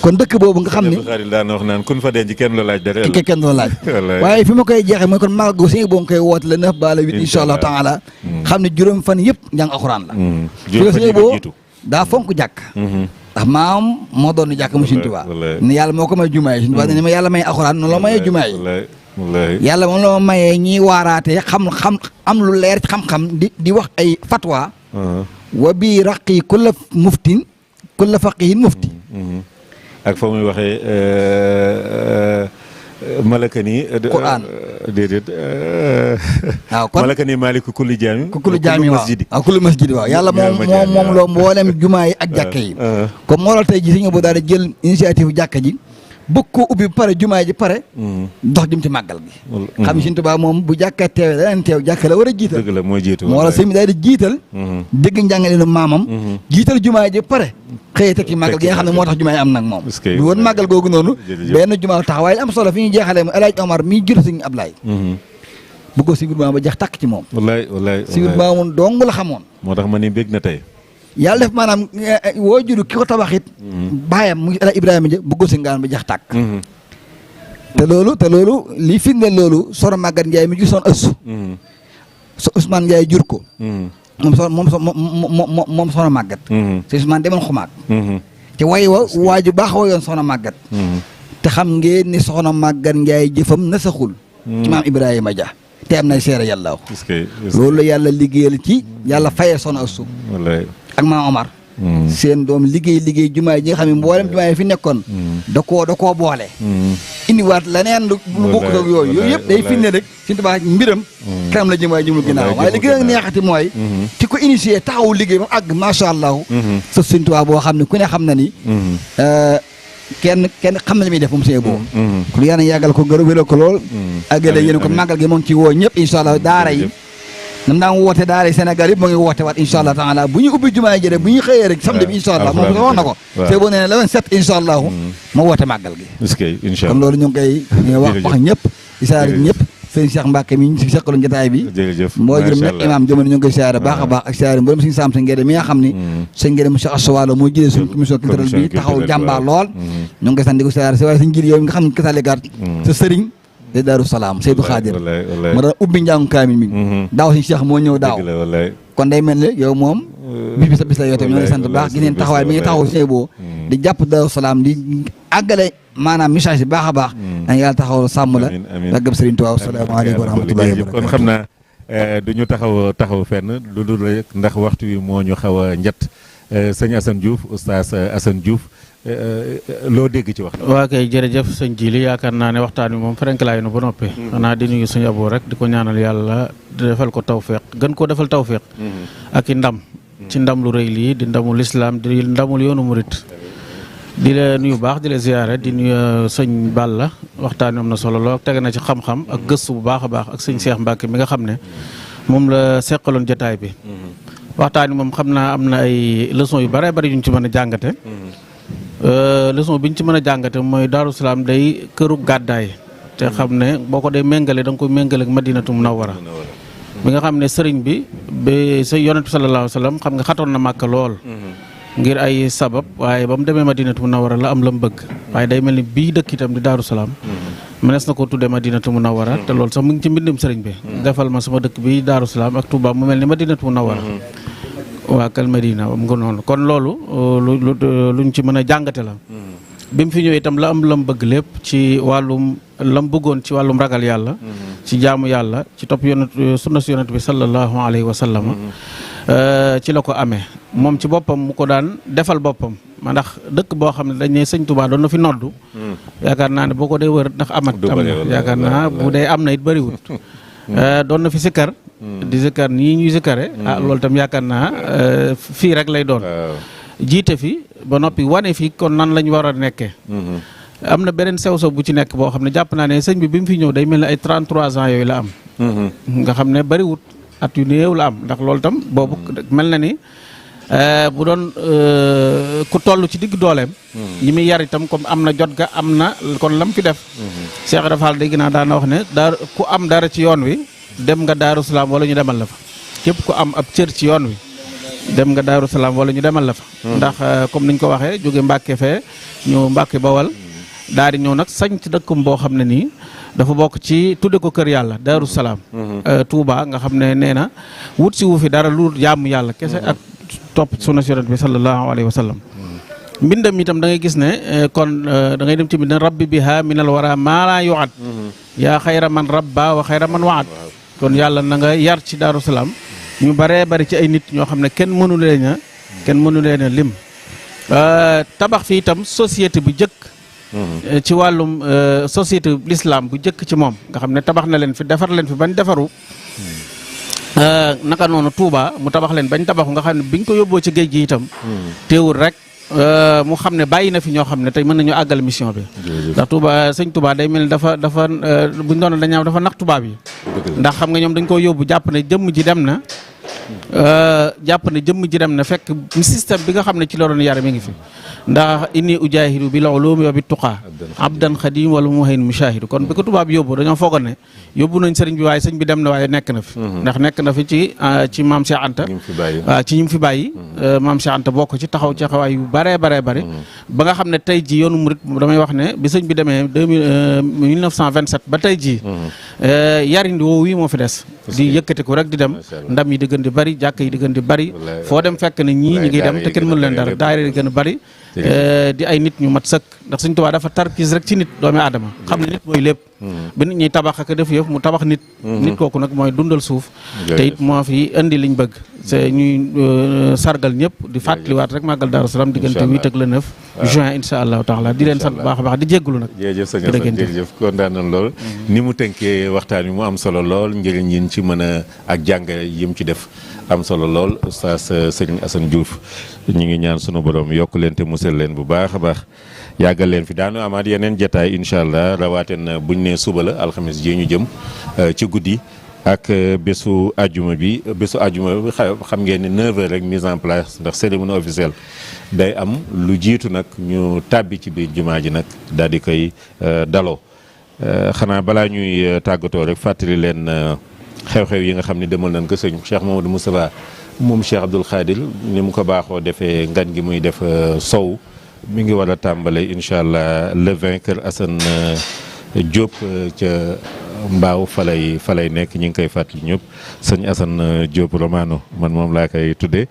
kon dëkk boobu nga xam ni daan wax naan kun fa denc kenn la laaj dara kenn la laaj waaye fi ma koy jeexee mooy kon màggal gu sëñ boo koy woote la 9 ba la 8 incha allah taala xam ne juróom fan yëpp njàng alxuraan la sëñ boo daa fonk jàkk ndax maam moo doon jàkk mu Sëriñ Tuubaa ne yàlla moo ko may jumaa yi Sëriñ Tuubaa ne ma yàlla may alxuraan noonu la mayee jumaa yi yàlla moom la ma mayee ñiy waaraatee xam am lu leer ci xam-xam di wax ay fatwa wa bii raqi kulla muftin kulla faqihin mufti ak fa muy waxee malaka ni Qur'an déedéet waaw kon malaka ni maaliku kulli jaami waaw kulli masjidi waaw yàlla moom loo mboolem jumaa yi ak jàkka yi comme moo la tey ji suñu bu daal di jël initiative jàkka ji bëgg koo ubbi pare jumaa ji pare dox jëm ci màggal gi xam Sëriñ Tuubaa moom bu jàkka teewee daneen teew jàkka la war a jiital dëgg la moo jiitu moo la sëñ bi daal di jiital dégg njàngaleenu maamam jiital jumaa ji pare xëyee teg ci màggal gi nga xam ne moo tax jumaa yi am nag moom du woon màggal googu noonu benn jumaa taxawaay am solo fi ñu jeexalee mu El Hadj Omar mii jur Sëriñ Ablaye bëgg si biir ba jeex tàkk ci moom. wallaay si biir moom dong la xamoon. moo tax ma ni bég na tey. yàlla def maanaam woo juru ki ko tabax it. baayam mu El Hadj Ibrahima ja bëgg si ngaan ba jeex tàkk. te loolu li firndeel loolu Soxna Maguette Ndiaye mi jur soon ëssu. so Ousmane Ndiaye jur ko. moom Soxna Maguette. te Ousmane demoon xumaag. te waaju baax wayoon Soxna Maguette. te xam ngeen ni Soxna Maguette Ndiaye jëfam na saxul. ci maam Ibrahima Dia. te am na seere yàlla. loolu la yàlla liggéeyal ci yàlla fayee Soxna ëssu. ak maam Omar. seen doom liggéey jumaay ji nga xam ne mboolem jumaay fi nekkoon. da koo boole. indiwaat leneen lu bokk ak yooyu yëpp day firnde rek suñu tubaab mbiram. kanam la jumaay jumul ginnaaw waaye li gën a neexati mooy. ci ko initié taxawu liggéey ba mu àgg macha allah. sa suñu tubaab boo xam ne ku ne xam na ni. kenn xam na li muy def moom see boobu. kon yàlla na yàggal ko wéral ko lool. àggale yéen ko màggal gi moo ngi ci woo ñëpp incha allah daara yi. nam daan woote daara Sénégal yëpp moo ngi woote waat incha allah taala bu ñu ubbi jumaa ji rek bu ñu xëyee rek samedi bi incha allah moom wax na ko te boo nee ne la woon set incha allah ma woote màggal gi kon loolu ñu ngi koy wax ñëpp isaari ñëpp sëñ Cheikh Mbacke mi ñu si seqaloon jotaay bi moo jërëm nag imaam jamono ñu ngi koy siyaare baax a baax ak siyaare mboolem suñu saam sa ngede mi nga xam ni sa ngede monsieur Assowalo moo jëlee suñu commission culturelle bi taxaw jàmbaar lool ñu ngi koy sant di ko siyaare si waaye suñu jël yow nga xam ne kasalegaat sa sëriñ de Daaru Salaam Seydou Khadir ma doon ubbi njàngu kaamil mi daaw suñu Cheikh moo ñëw daaw kon day mel ne yow moom bis la yow tamit ñoo ngi sant baax gi neen taxawaay mi ngi taxaw sëy boo di jàpp Daaru Salaam di àggale maanaam message bi baax a baax dañ yàlla taxaw sàmm la raggab Sëriñ Tuubaa asalaamaaleykum wa rahmatullahi wa barakatuh kon xam naa du ñu taxaw fenn lu dul rek ndax waxtu wi moo ñu xaw a njët sëñ Assane Diouf oustaz Assane Diouf loo dégg ci wax waa kay jërëjëf sëñ Jili yaakaar naa ne waxtaan wi moom ferenklaayu na ba noppi xanaa di nuyu sëñ Abo rek di ko ñaanal yàlla defal ko tawféex gën koo defal tawféex ak i ndam ci ndam lu rëy lii di ndamul lislaam di ndamul yoonu murit di la nuyu baax di la ziyaare di nuyu sëñ Balla waxtaan wi am na solo lool tege na ci xam-xam ak gëstu bu baax a baax ak sëñ Cheikh Mbacke mi nga xam ne moom la seqaloon jotaay bi waxtaan wi moom xam naa am na ay leçon yu bare bari yuñ ci mën a jàngate leçon bi ñu ci mën a jàngate mooy Daaru Salaam day këru gàddaay te xam ne boo ko dee méngale da nga koy méngale ak Madinatu Munawwara bi nga xam ne sëriñ bi sa yonent bi sallallahu alayhi wa sallam xam nga xatoon na Màkka lool ngir ay sabab waaye ba mu demee Madinatu Munawwara la am la mu bëgg waaye day mel ni bii dëkk itam di Daaru Salaam mënees na ko tuddee Madinatu Munawwara te loolu sax mu ngi ci mbindum sëriñ bi defal ma sama dëkk bi Daaru Salaam ak Touba mu mel ni Madinatu Munawwara waa kal Madina am nga noonu kon loolu luñ ci mën a jàngate la bi mu fi ñëwee itam la am lam bëgg lépp ci wàllum lam bëggoon ci wàllum ragal yàlla ci jaamu yàlla ci topp yonent sunna si yonent bi sallallahu alayhi wa sallam ci la ko amee moom ci boppam mu ko daan defal boppam ma ndax dëkk boo xam ne dañ ne sëñ Touba doon na fi noddu yaakaar naa ne boo ko dee wër ndax am na yaakaar naa bu dee am na it bëriwut doon na fi sikkar di sikkar nii ñuy sikkare loolu tam yaakaar naa fii rek lay doon jiite fi ba noppi wane fi kon nan lañ war a nekkee am na beneen sew-sew bu ci nekk boo xam ne jàpp naa ne sëñ bi mu fi ñëw day mel ne ay 33 ans yooyu la am nga xam ne bariwut at yu néew la am ndax loolu tam boobu mel na ni bu doon ku toll ci digg dooleem yi muy yar itam comme am na jot ga am na kon lam fi def Cheikh Rafal dégg naa daana wax ne ku am dara ci yoon wi dem nga Daaru Salaam wala ñu demal la fa képp ku am ab cër ci yoon wi dem nga Daaru Salaam wala ñu demal la fa ndax comme niñ ko waxee jóge Mbàkke fee ñu Mbàkke Bawal daal di ñëw nag sañ ci dëkkum boo xam ne nii dafa bokk ci tudde ko kër yàlla Daaru Salaam Touba nga xam ne nee na wut si wu fi dara lu jaamu yàlla kese ak topp sunna yonent bi sallallahu alayhi wa sallam mbindam itam da ngay gis ne kon da ngay dem ci mbindam rabbi biha minal wara maa laa yuad yaa xayra man rabba wa xayra man waad kon yàlla na nga yar ci Daaru Salaam ñu baree bari ci ay nit ñoo xam ne kenn mënu leen a lim tabax fi itam société bu jëkk ci wàllum société l'islam bu jëkk ci moom nga xam ne tabax na leen fi defar leen fi bañ defaru naka noonu Touba mu tabax leen bañ tabaxu nga xam ne biñ ko yóbboo ci géej gi itam teewul rek mu xam ne bàyyi na fi ñoo xam ne tey mën nañu àggal mission bi ndax Touba sëñ Touba day mel ni dafa buñ doon dañu dafa nax tubaab yi ndax xam nga ñoom dañ ko yóbbu jàpp ne jëmm ji dem na jàpp ne jëmm ji dem na fekk système bi nga xam ne ci la doon yare mi ngi fi ndax inni ujaahidu bil ulumi wa bit tuqaa abdan xadim wala muhayn mushahidu kon bi ko tubaab yóbbu dañoo foogoon ne yóbbu nañ sëriñ bi waaye sëñ bi dem na waaye nekk na fi ndax nekk na fi ci maam Cheikh Anta waaw ci ñi mu fi bàyyi maam Cheikh Anta bokk ci taxaw ci xawaay yu bare ba nga xam ne tey ji yoonu murit damay wax ne bi sëñ bi demee 1927 ba tey ji yarindi woowu wi moo fi des di yëkkatiku rek di dem ndam yi di gën di bari jàkk yi di gën di bari foo dem fekk ne ñii ñi ngi dem te kenn mën leen dara daayira di gën a bari di ay nit ñu mat sëkk ndax Sëñ Tuubaa dafa tarkis rek ci nit doomi aadama xam ne nit mooy lépp ba nit ñuy tabax ak def yëf mu tabax nit kooku nag mooy dundal suuf te it moo fi indi liñ bëgg c'est ñuy sargal ñëpp di fàttaliwaat rek màggal Daaru Salaam diggante 8 ak le 9 juin insha allahu taala di leen sant bu baax a baax di jéggulu nag jërëjëf sëñ Assane jërëjëf kontaan nañ lool ni mu tënkee waxtaan wi mu am solo lool njëriñ yin ci mën a ak jàng yim ci def am solo lool oustaz sëñ Assane Diouf ñu ngi ñaan sunu borom yokk leen te musal leen bu baax a baax yàggal leen fi daanu amaat yeneen jataay incha allah rawaateen buñ ne suba la alxames ji ñu jëm ci guddi ak bésu ajuma bi xam ngeen ni 9h rek mise en place ndax cérémonie officielle day am lu jiitu nag ñu tàbbi ci biir jumaa ji nag daal di koy daloo xanaa balaa ñuy tàggatoo rek fàttali leen xew-xew yi nga xam ne demal nañ ko sëñ Cheikh Mamadou Moustapha moom Cheikh Abdoul Khadir ni mu ko baaxoo defee ngan gi muy def sow mi ngi war a tàmbale incha allah le 20 kër Assane Diop ca Mbaaw fa lay nekk ñi ngi koy fàttali ñëpp sëñ Assane Diop Romano man moom laa koy tuddee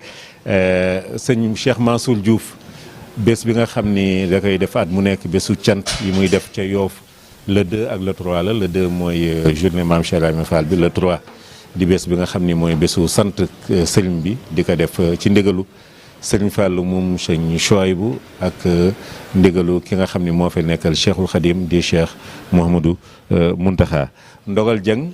sëñ Cheikh Mansour Diouf bés bi nga xam ni da koy def at mu nekk bésu cant yi muy def ca Yoof le 2 ak le 3 la le 2 mooy journée Mame Cheikh Ibrahima Fall bi le 3 di bés bi nga xam ni mooy bésu sant sëriñ bi di ko def ci ndigalu sëriñ Fallou moom sëñ Chouaïbou ak ndigalu ki nga xam ni moo fi nekkal Cheikhul Khadim di Cheikh Mouhamadou Mountakha ndogal jëng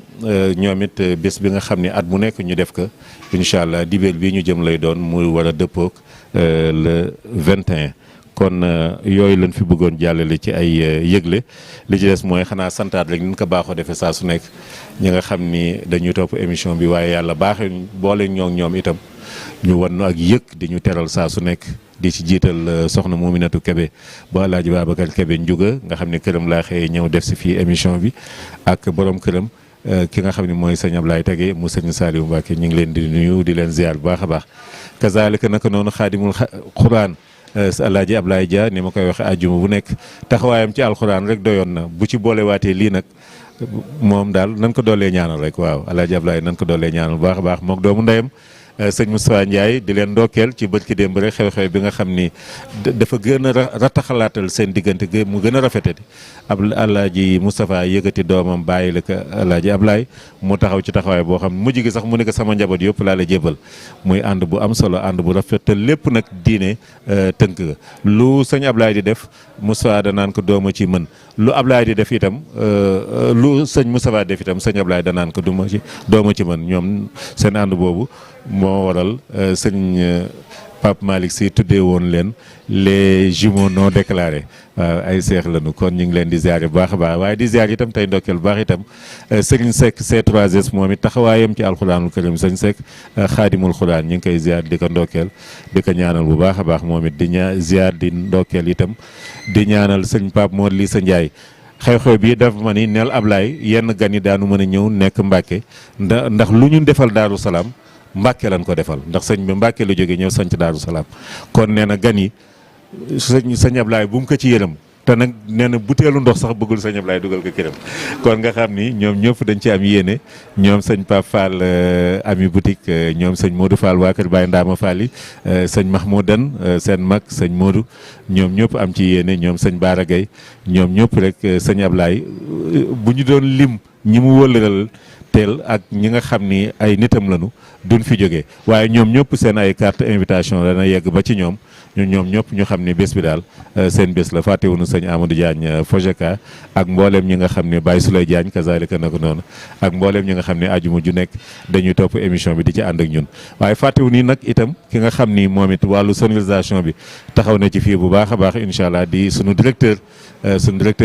ñoom it bés bi nga xam ni at mu nekk ñu def ko incha allah dibéer bii ñu jëm lay doon muy war a dëppook le 21 kon yooyu lañ fi bëggoon jàllale ci ay yëgle li ci des mooy xanaa santaat rek ni ko baaxoo defee saa su nekk ñi nga xam ni dañuy topp émission bi waaye yàlla baaxee boole ñoom itam ñu wan nu ak yëg di ñu teral saa su nekk di ci jiital soxna Mominatou Kébé ba Alaaji Babacar Kébé Ndiouga nga xam ne këram laa xëyee ñëw def si fii émission bi ak borom këram ki nga xam ne mooy sëñ Ablaye Tege mu sëñ Saliou Mbacke ñu ngi leen di nuyu di leen ziar bu baax a baax kazaalika naka noonu xaadimul Quraan Alaaji Ablaye Dia ni ma koy waxee àjjuma bu nekk taxawaayam ci alxuraan rek doyoon na bu ci boolewaatee lii nag moom daal nan ko doolee ñaanal rek waaw Alaaji Ablaye nan ko doolee ñaanal bu baax a baax mook doomu ndeyam sëñ Moustapha Ndiaye di leen ndokkeel ci bët ki démb rek xew-xew bi nga xam ni dafa gën a rataxalaatal seen diggante mu gën a rafetati Alaaji Moustapha yëkkati doomam bàyyi la ko Alaaji Ablaye mu taxaw ci taxawaay boo xam mujj gi sax mu ne ko sama njaboot yëpp laa la jébal muy ànd bu am solo ànd bu rafet te lépp nag diine tënk ga lu sëñ Ablaye di def Moustapha danaan ko dooma ci mën lu Ablaye di def itam lu sëñ Moustapha def itam sëñ Ablaye danaan ko dooma ci mën ñoom seen ànd boobu moo waral sëñ Pape Malick Sy tuddee woon leen les jumeaux non déclarés waaw ay seex lañu kon ñu ngi leen di ziare bu baax a baax waaye di ziare itam tey ndokkeel bu baax itam Serigne Seck C3S moom it taxawaayam ci alxuraanul karim sëñ Seck xaadimul xuraan ñu ngi koy ziare di ko ndokkeel di ko ñaanal bu baax a baax moom it di ziare di ndokkeel itam di ñaanal sëñ Pape Mor Lissa Ndiaye. xew-xew bi dafa ma ni neel Ablaye yenn gan yi daanu mën a ñëw nekk Mbàkke ndax lu ñu defal Daaru Salaam Mbàkke lañ ko defal ndax sëñ bi Mbàkke la jógee ñëw sanc Daaru Salaam kon nee na gan yi sëñ Ablaye bu mu ko ci yërëm te nag nee na buteelu ndox sax bëggul sëñ Ablaye dugal ko këram kon nga xam ni ñoom ñëpp dañ ci am yéene ñoom sëñ Pape Fall ami boutique ñoom sëñ Modou Fall waa kër Baye Ndama Fall yi sëñ Mahmoudan seen mag sëñ Modou ñoom ñëpp am ci yéene ñoom sëñ Baara Gueye ñoom ñëpp rek sëñ Ablaye bu ñu doon lim ñi mu wëlëral teel ak ñi nga xam ni ay nitam lañu duñ fi jógee waaye ñoom ñëpp seen ay carte invitation dana yegg ba ci ñoom ñëpp ñu xam ni bés bi daal seen bés la fàttewuñu sëñ Amadou Diagne Fojeka ak mbooleem ñi nga xam ne Baye Souley Diagne kazalika nako noonu ak mbooleem ñi nga xam ne ajuma ju nekk dañuy topp émission bi di ci ànd ak ñun waaye fàttewuñu nag itam ki nga xam ni moom it wàllu sonorisation bi taxaw na ci fii bu baax a baax incha allah di sunu directeur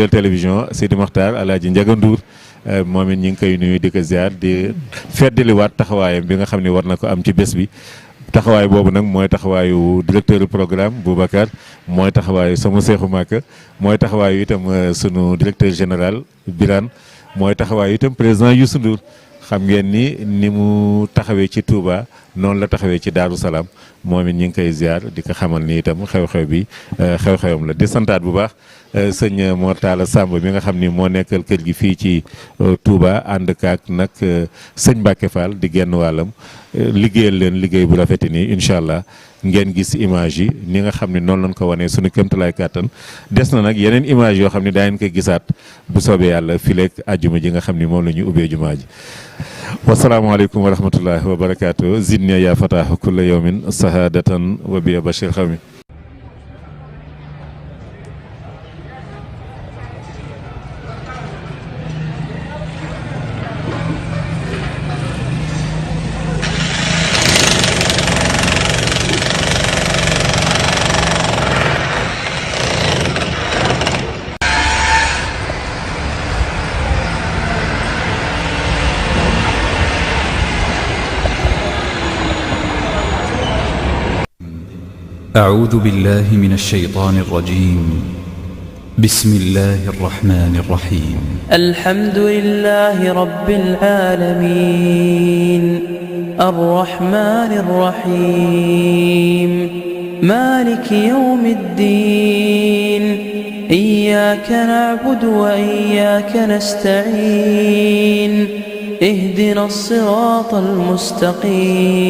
télévision Sidi Mokhtar Alaaji Ndiaga Ndour moom it ñu ngi koy nuyu di ko ziar di feddaliwaat taxawaayam bi nga xam ne war na ko am ci bés bi. taxawaay boobu nag mooy taxawaayu directeur programme Boubacar mooy taxawaayu sama seexu Màkka mooy taxawaayu itam sunu directeur général Birane mooy taxawaayu itam président Youssou Ndour xam ngeen ni mu taxawee ci Touba noonu la taxawee ci Daaru Salaam moom it ñu ngi koy ziar di ko xamal ni itam xew-xew bi xew-xewam la di santaat bu baax sëñ Mor Talla Samb mi nga xam ni moo nekkal kër gi fii ci Touba ànd kaak nag sëñ Mbacke Fall di genn wàllam liggéeyal leen liggéey bu rafeti nii incha allah ngeen gis image yi ni nga xam ne noonu lañ ko wanee suñu kéemtalaay kàttan des na nag yeneen image yoo xam ne daa ngeen koy gisaat bu soobee yàlla fileeg àjjuma ji nga xam ni moom la ñuy ubbee jumaa ji wasalaamaaleykum wa rahmatullahi wa barakaatu zidni ya fataahu kulla yawmin sahadatan wa biya bashir xawmi أعوذ بالله من الشيطان الرجيم بسم الله الرحمن الرحيم الحمد لله رب العالمين الرحمن الرحيم مالك يوم الدين إياك نعبد وإياك نستعين اهدنا الصراط المستقيم